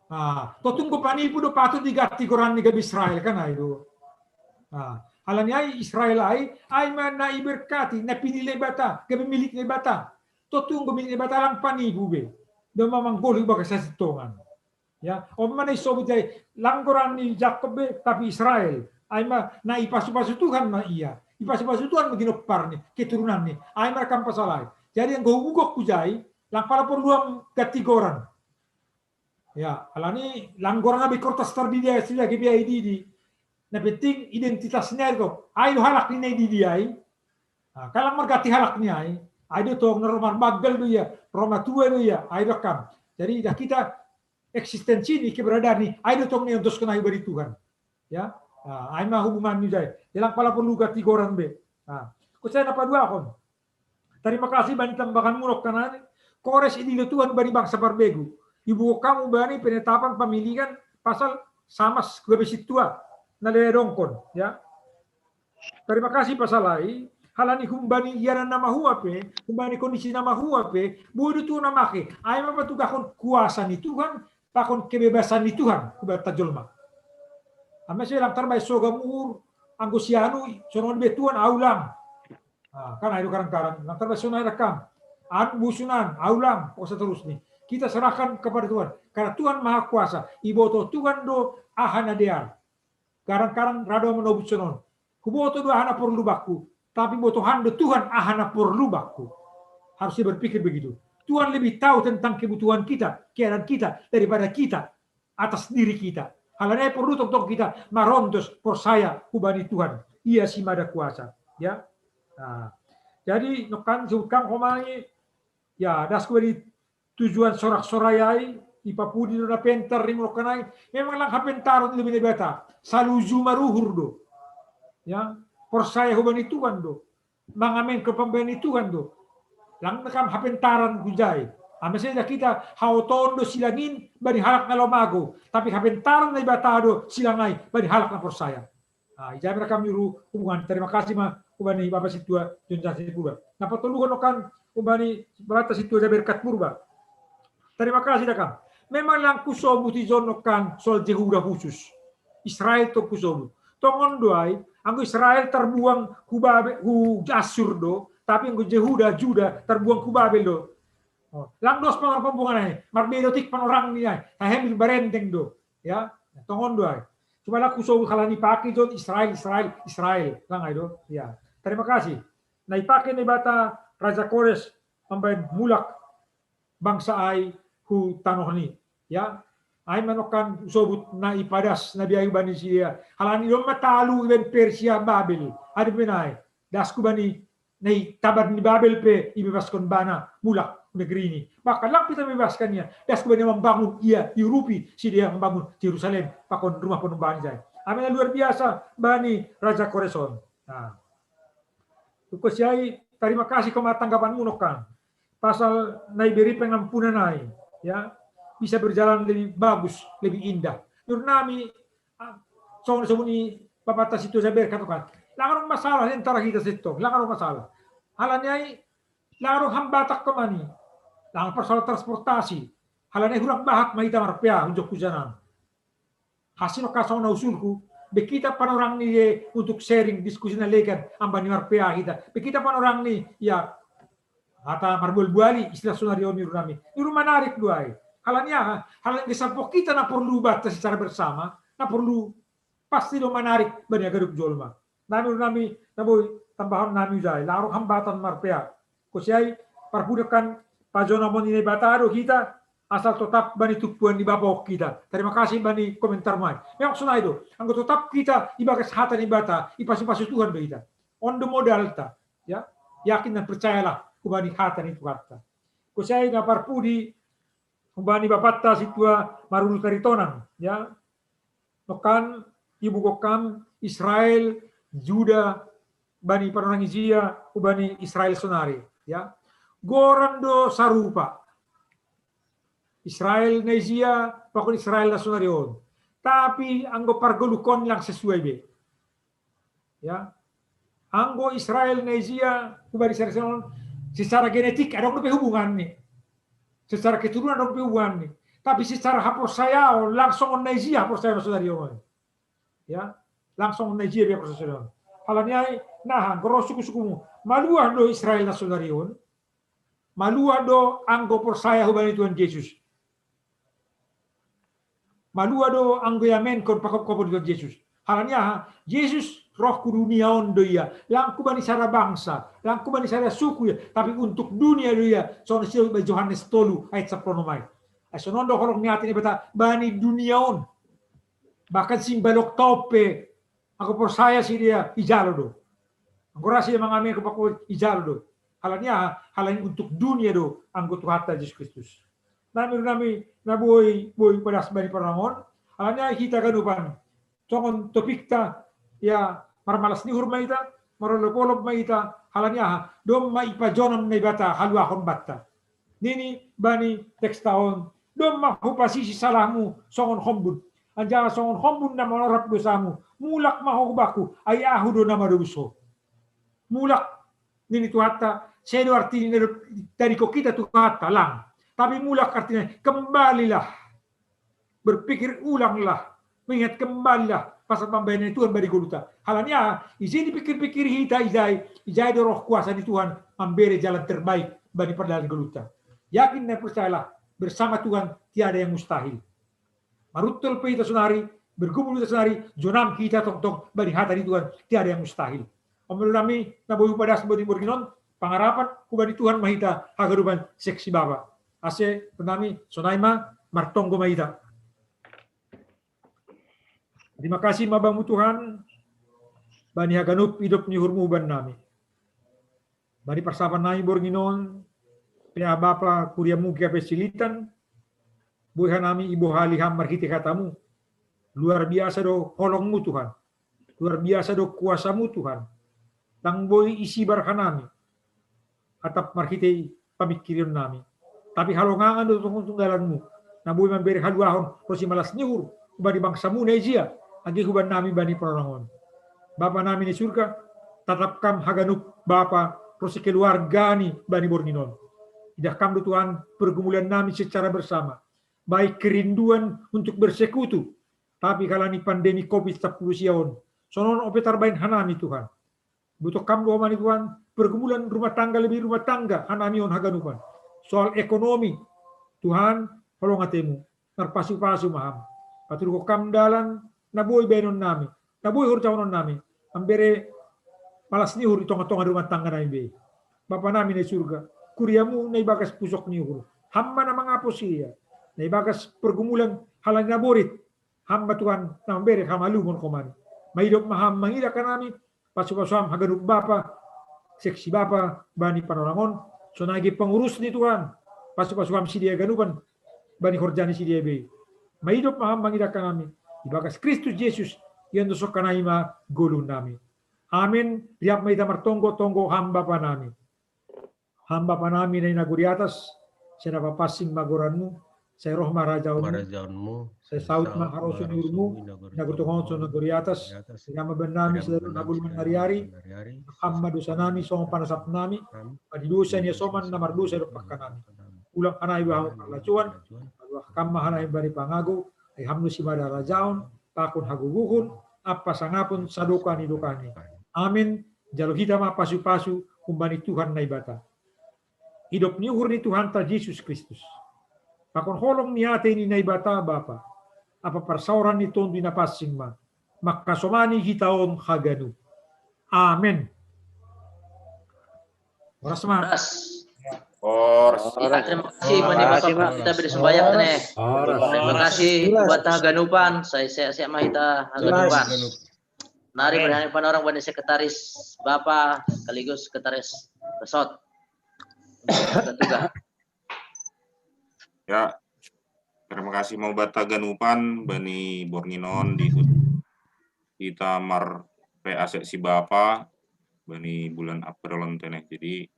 Ah, tontu anggo panipu do patut diganti goranni gabe Israel kan ai do. Ah, halani ai Israel ai, ai ma na iberkati, na pinilih Naibata, gabe milik Naibata. Tontu anggo milik Naibata lang panipu be. Do ma manggoluh bagas hasintongan. Ya, on ma na isobut ai lang goran ni Jakob be, tapi Israel. Ai ma na ipasu-pasu Tuhan ma ia. Ipasu-pasu Tuhan ma ginomparni, keturunanni. Ai ma rap pasal ai. Jadi anggo hugok hujai, lang pala porlu am ganti goran. Ya, alani lang goran na be kortas tarbidi ai, sudah gabe ai didi. Na penting identitasna i do. Ai do halak ni na i didi ai. Ah, kan lang marganti halak ni ai. Ai do tong na ro marbanggal do ia, ro matua do ia, ai do kan. Jadi da kita eksistensi ni, keberadaan ni, ai do tong na iontoskon ai bani Tuhan. Ya. Ah, ai ma hubungan ni jai. Lang pala porlu ganti goran be. Ah, husai na paduahon. Tarima kasih bani tambaganmu nokkan nai. Kores idilo Tuhan bani bangsa parbegu. Ibuhok hamu bani penetapan pemilihan pasal samas gabe sintua na lewe dongkon, ya. Tarima kasih pasal ai, halani humbani ianan na mahua pe, humbani kondisi na mahua pe, boi do Tuhan na make, ai ma patugahon kuasa ni Tuhan, pakon kebebasan ni Tuhan, hubanta jolma. Ai ma sai lang tarbahen sogam uhur, anggo si anu, sonon be Tuhan au lang. Ah, kan ai do kadang-kadang, lang tarbahen sonai rap kan. An busunan, au lang, oh seterusnya. Kita serahkan kepada Tuhan. Karena Tuhan Maha Kuasa, iboto Tuhan do aha na dear. Kadang-kadang ra do manobut sonon. Huboto do aha na porlu bangku, tapi botohan do Tuhan aha na porlu bangku. Harus dia berpikir begitu. Tuhan lebih tahu tentang kebutuhan kita, keadaan kita, daripada kita atas diri kita. Halani ai porlu tongtong kita marontos porsaya hubani Tuhan. Ia si mada kuasa. Ya. Nah, jadi nokkan sebutkan homai, ya, dasku dari tujuan sorak-sorai ai, Ipapudi do na pentar ni munokanai. Memang lang hapentaron di lobi Naibata. Saluju maruhur do. Ya, porsaya hubani Tuhan do. Mangamen kepambayan ni Tuhan do. Lang nakam hapentaran hujai. Ame saja kita haoton do silangin bani halak na lomago. Tapi hapentaran Naibata do silangai bani halak na porsaya. Ah, ijai mera kami ru hubungan. Terima kasih ma hubani Bapak Situa Jonjan Sipura. Napa toluhon okan hubani Bapak Situa Jaberkat Purba. Terima kasih dakam. Memang lang kusobut ijon okan soal Jehuda khusus. Israel to kusobut. Tongon doai, anggo Israel terbuang hu Babe, hu Asur do, tapi anggo Jehuda, Juda terbuang hu Babel do. Oh, lang dos pangar pembuangan ai, marbeda tik panorang ni ai, tahem barenteng do. Ya, tongon doai. Cuma laku so halani pakai jon Israel, Israel, Israel. Lang ai do. Ya. Terima kasih. Na ipakai Naibata Raja Kores mambaen mulak bangsa ai hu tanoh ni. Ya. Ai manokan sobut na ipadas na biai bani sidia. Halani doma talu iben Persia Babel. Ada benai. Dasku bani na itaban ni Babel pe ibebaskon bana mulak negeri ni. Bahkan lang pe tabebaskan ia, das bani mambangun ia, iurupi sidia mambangun Jerusalem pakon rumah panumbahan jai. Amena luar biasa bani Raja Koreson. Nah. Tuko siai, terima kasih koma tanggapan munokan. Pasal na iberi pengampunan ai, ya, bisa berjalan lebih bagus, lebih indah. Nur nami, ah, songon songon i Bapak Situa Jaberkat okan. Lang adong masalah antara kita sintong, lang adong masalah. Halani ai lang adong hambatan koma ni. Lang persoalan transportasi. Halani ai hurang bahat ma hita marpea unjuk hujanan. Hasil okan songon na usulku, be kita panorang ni ye untuk sharing diskusi na legan amban ni marpea hita. Be kita panorang ni ya hata marbual-buali istilah sonari on ni ru nami. Ni ru manarik doai. Halani aha, halani anggo sampok kita na porlu banta secara bersama, na porlu pasti do manarik bani haganup jolma. Nami ru nami na boi tambahon nami jai, lang adong hambatan marpea. Kosiai parpudekan pajonamon ni Naibata do hita, asal totap bani tumpuan ni bapa on hita. Terima kasih bani komentar mai. Memang sonai do, anggo totap hita ibagas hata ni Naibata, ipasu-pasu Tuhan do hita. On do modalta. Ya, yakin dan percayalah hubani hata ni Tuhanta. Kosiai na parpudi hubani Bapanta Situa Marulu Taritonang, ya. Nokan ibu gokam Israel, Juda, bani panorang ijia hubani Israel sonari, ya. Goran do sarupa. Israel na ijia pakon Israel na sonari on. Tapi anggo pargoluhon lang sesuai be. Ya. Anggo Israel na ijia hubani Israel secara genetik adong dope hubungan ni. Secara keturunan adong dope hubungan ni. Tapi secara haporsayaon langsung on na ijia haporsayaon na sonari on. Ya, langsung on na ijia be haporsayaon. Halani ai, nah, anggo ro suku-sukumu. Maluah do Israel na sonari on. Maluah do anggo porsaya hubani Tuhan Jesus. Maluah do anggo iamenkon pakophopon Tuhan Jesus. Halani aha, Jesus roh ku dunia on do ia, lang hubani sada bangsa, lang hubani sada suku ia, tapi untuk dunia do ia, songon na sidohot Johannes tolu ayat sampulu onom ai. Ai songon do holong ni ate ni Naibata bani dunia on. Bahkan simbalok tope, anggo porsaya sidia ijalo do. Anggo ra sidia mangamen anggo pakophopon ijalo do. Halani aha, halani untuk dunia do anggo Tuhanta Jesus Kristus. Nami ru nami na boi, boi padas bani panorang on. Halani ai hita ganupan. Songon topikta, ya, marmalas ni uhur ma hita, marolop-olop ma hita, halani aha, domma ipajonam Naibata haluahon banta. Nini bani teksta on, domma hupasisi salahmu songon hombun. Anjaha songon hombun na manorhap dosamu, mulak ma ho hu bangku, ai ahu do na madobus ho. Mulak, nini Tuhanta, sedo artina na ditadingkon hita Tuhanta, lang. Tapi mulak artina kembalilah. Berpikir ulanglah. Mengingat kembalilah pasal pambahenan ni Tuhan bani goluhta. Halani aha, ijai dipikir-pikir hita ijai, ijai do roh kuasa ni Tuhan mambere jalan terbaik bani pardalanan goluhta. Yakin dan percayalah, bersama Tuhan tiada yang mustahil. Maruntol pe hita sonari, bergumul hita sonari, jonam hita tongtong bani hata ni Tuhan, tiada yang mustahil. Om ru nami na boi hupadas bani borngin on, pangarapan hubani Tuhan ma hita haganupan seksi bapa. Ase ru nami sonai ma, martonggo ma hita. Terima kasih ma Bamu Tuhan, bani haganup idop ni uhurmu hubani nami. Bani parsahapan nami borngin on, pea bapa kuriamu G K P Silitan, Boi hanami ibohali Ham marhite hataMu. Luar biasa do holongMu, Tuhan. Luar biasa do kuasaMu, Tuhan. Ndang boi isibar hanami atap marhite pamingkirionnami. Tapi halongangan do tongtong dalanMu, na boi mambere haluahon ro simalas ni uhur hubani bangsaMu na ijia, age hubannami bani panorangon. Bapa nami ni surga, tatap Kam haganup bapa ro sikeluargani bani borngin on. Idah Kam do, Tuhan, pergumulannami secara bersama, baik kerinduan untuk bersekutu, tapi kalani pandemi covid sampulu sia on, sonon ope tarbaen hanami, Tuhan. Boto Kam do homa ni, Tuhan, pergumulan rumah tangga, lebih rumah tangga hanami on haganupan. Soal ekonomi, Tuhan, holong ateMu, marpasupasu ma Ham. Patuduhon Kam dalan na boi baenonnami, na boi horjahononnami, mambere malas ni uhur di tongatonga rumah tangganami be. Bapa nami na i surga, kuriaMu na ibagas pusok ni uhur, Ham ma na mangapus ia. Na ibagas pergumulan halani naborit, Ham ma, Tuhan, na mambere hamalumon homani. Maidop ma Ham mangidah hanami, pasupasu Ham haganup bapa, seksi bapa bani panorangon, sonai age pengurus ni, Tuhan, pasupasu Ham sidea haganupan bani horja ni sidea be. Maidop ma Ham mangidah hanami, ibagas Kristus Jesus, iondoshon hanami ma ngolunami. Amen. Rihap ma hita martonggo, tonggo Ham Bapa nami. Ham Bapa nami na i nagori atas, sai na papansing ma goranMu, sai roh ma harajaonMu, Harajaonmu, sai saut ma harosuh ni uhurMu, nagori tonga on songon nagori atas. Bere ma bannami sadari on hagoluhan ni ari-ari, maaf ma dosanami songon panasapnami padi dosa ni hasoman na mardosa dompak hanami. Unang hanami bahen parlacuan, paluah Ham ma hanami bani pangago, ai Ham do simada harajaon, pakon, hagogoon, ampa sangapon sadokah ni dokahni. Amen. Jalo hita ma pasupasu humbani Tuhan Naibata. Idop ni uhur ni Tuhanta Jesus Kristus, pakon holong ni ate ni Naibata Bapa, ampa parsaoran ni Tondi Napansing ma, manghasomani hita on haganup. Amen. Horas ma. Horas. Horas. Ya, terima kasih, Bani Bapak, kita beri sembahyang nih. Terima kasih buat haganupan, sai sehat-sehat ma hita haganupan. Nari berani panorang bani sekretaris Bapa sekaligus sekretaris resort. Tugas. Ya, terima kasih ma buat haganupan bani borngin on di hita mar-P A seksi Bapa bani bulan April on tene. Jadi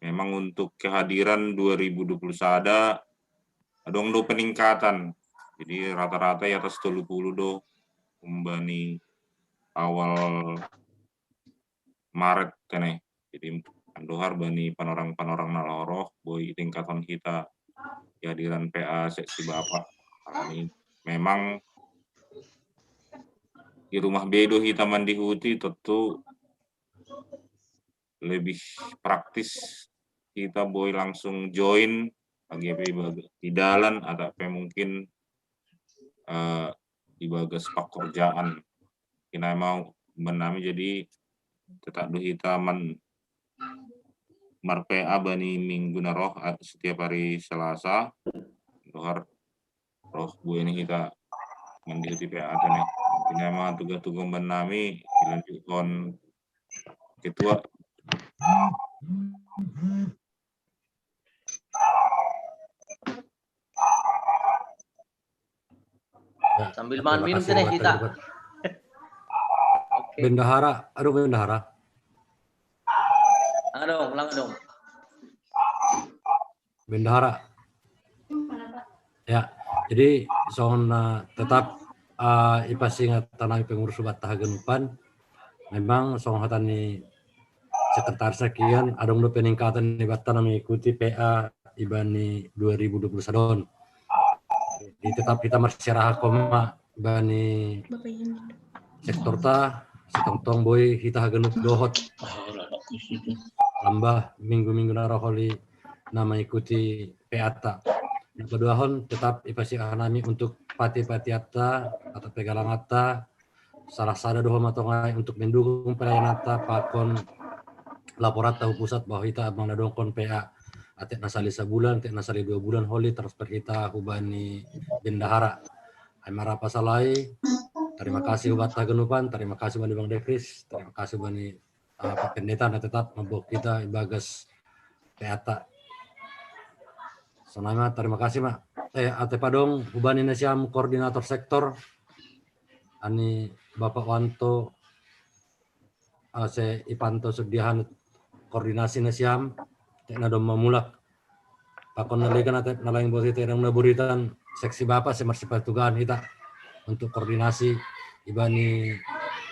memang untuk kehadiran dua ribu dua puluh sada adong do peningkatan. Jadi rata-rata i atas tolu pulu do humbani awal Maret tene. Jadi andohar bani panorang-panorang na laho roh, boi tingkathon hita kehadiran P A seksi Bapa. Karena memang di rumah be do hita mandihuti, tentu lebih praktis hita boi langsung join, age pe ibagas di dalan atau pe mungkin eh, ibagas pakorjaan. Ina mau bannami, jadi tetap do hita man mar-P A bani minggu na roh, eh, setiap hari Selasa dohar roh boi ni hita mandihuti P A tene. Ina ma tugas-tugas bannami, dilanjuthon ketua. Sambil mangan minum tene hita. Oke. Bendahara, aduh, bendahara. Aduh, ulang dong. Bendahara. Ya, jadi songon, eh, tetap, eh, ipasingat hanami pengurus Bata haganupan. Memang songon hata ni sekretaris na kian, adong do peningkatan di Bata na mengikuti P A ibani dua ribu dua puluh sada on. Jadi tetap hita marsiarahan homa bani sektorta, sai tongtong boi hita haganup dohot lambah minggu-minggu na roholi na mengikuti P A ta. Na paduahon, tetap ipasingat hanami untuk pati-patianta atau pegalanganta, salah sada do homa tongai untuk mendukung pelayananta pakon laporanta hu pusat bahwa hita amang na dongkon P A. Atik na sali sabulan, atik na sali dua bulan holi transfer hita hubani bendahara. Ai marapa salai, terima kasih hu Bata haganupan, terima kasih bani Bang Dekris, terima kasih bani, eh, Pak Pendeta na tetap mambahen hita ibagas P A ta. Sonai ma, terima kasih ma. eh, ate padong, hubani nasiam koordinator sektor, ani Bapak Wanto, ase ipanto sediahan koordinasi nasiam, te na dong mamulak. Pakon na legan ate nalaing boti te dong naburitan seksi Bapak se marsipatugaan hita untuk koordinasi ibani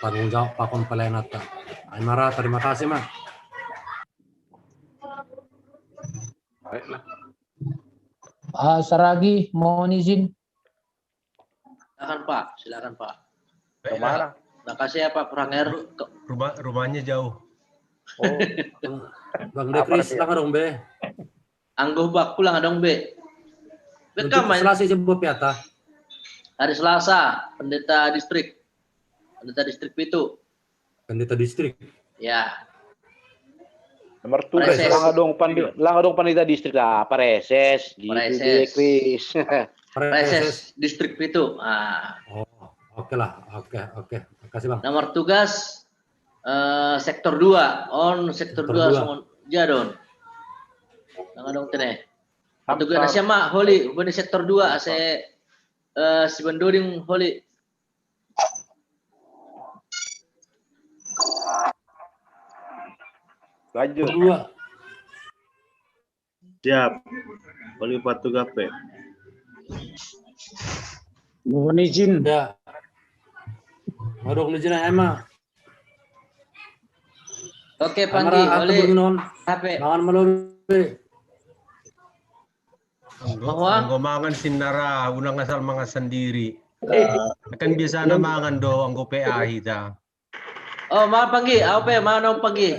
tanggung jawab pakon pelayanan ta. Ai mara, terima kasih, Ma. Baiklah. Ah, Saragi, mohon izin. Silakan Pak, silakan Pak. Kemana? Makasih ya Pak Pranger. Rumah rumahnya jauh. Oh, Bang Dekris, silakan dong, Be. Anggo Pak, pulang dong, Be. Untuk Bekam, Mas. Selasa coba piata. Hari Selasa, pendeta distrik. Pendeta distrik pitu. Pendeta distrik. Ya, nomor tugas Preses. Langa dong pandi Langa dong pandita distrik lah, pareses gitu Pareses. Dia, Kris. Preses distrik pitu. Ah, Oh, oke lah. Oke, oke. Makasih, Bang. nomor tugas eh, sektor dua. On sektor Sektor dua dua. Songon Jadon. Nang adong tene. Tugas na siama holi, bani sektor dua ase eh, si Bandoding holi. Lanjut. Dua. Siap. Oli patu gape. Mohon izin. Ya. Madok ni jina ema. Oke, Amara Panggi, ata holi. Bernon. Hape. Mangan malobe. Anggo, Bahwa? Anggo mangan sinara, unang asal mangan sendiri. Kan biasa na mangan do anggo P A hita. Oh, ma Panggi, au pe, ma nong Panggi.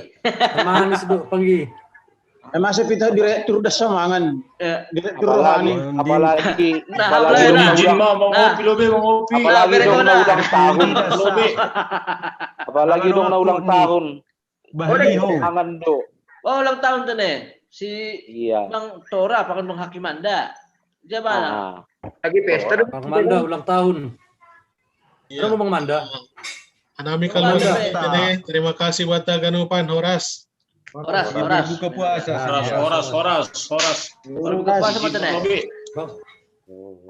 Mangan sedo Panggi. Emang saya pinta direktur dah sama mangan. Eh, Direktur rohani. Apalagi Nah, apalagi boleh, dong nah. na ulang Jin mau ngopi lo be, mau ngopi. Apalagi Nah, dong na boleh, ulang tahun. Lo be. Apalagi dong na ulang tahun. Bahaliho. Mangan do. Oh, ulang tahun tene. Si Iya. Bang Tora, apa kan Bang Hakim Anda? Dia mana? Ah. Lagi pesta dong. Bang Manda ulang tahun. Kenapa Bang Manda? Anami Bang kalau Manda. Ini, terima kasih buat ganupan Horas. Horas, Horas. Buka puasa. Horas, horas, horas, horas. Buka puasa apa tene? Bang,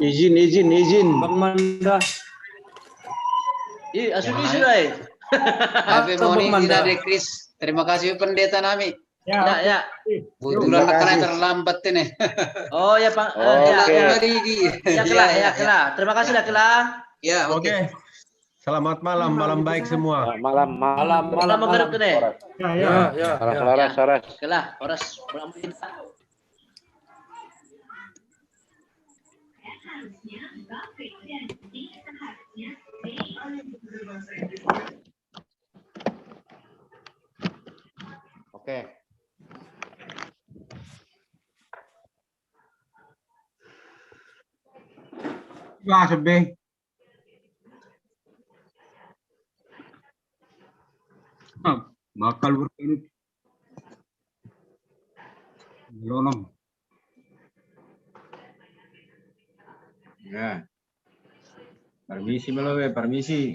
Izin, izin, izin. Bang Manda. Ih, asu isu dai. Happy Atau morning, Bang Manda. Ina de Chris. Terima kasih pendeta nami. Ya, ya. Kebetulan Terima karena kasih. Terlambat ini. Oh ya, Pak. Eh, ya, Oke. ya. Lagi. Ya, kela, ya, kela. Terima kasih dah, kela. Ya, oke. Oke. Selamat malam, malam baik semua. Nah, malam, malam. Malam, malam, Malam malam. Kene. Ya, ya, Horas, ya. horas, horas. Kela, Horas. Malam. Oke. Wah, sebe. Bakal berkini. Lolong. Ya. Permisi, Melo, be, permisi.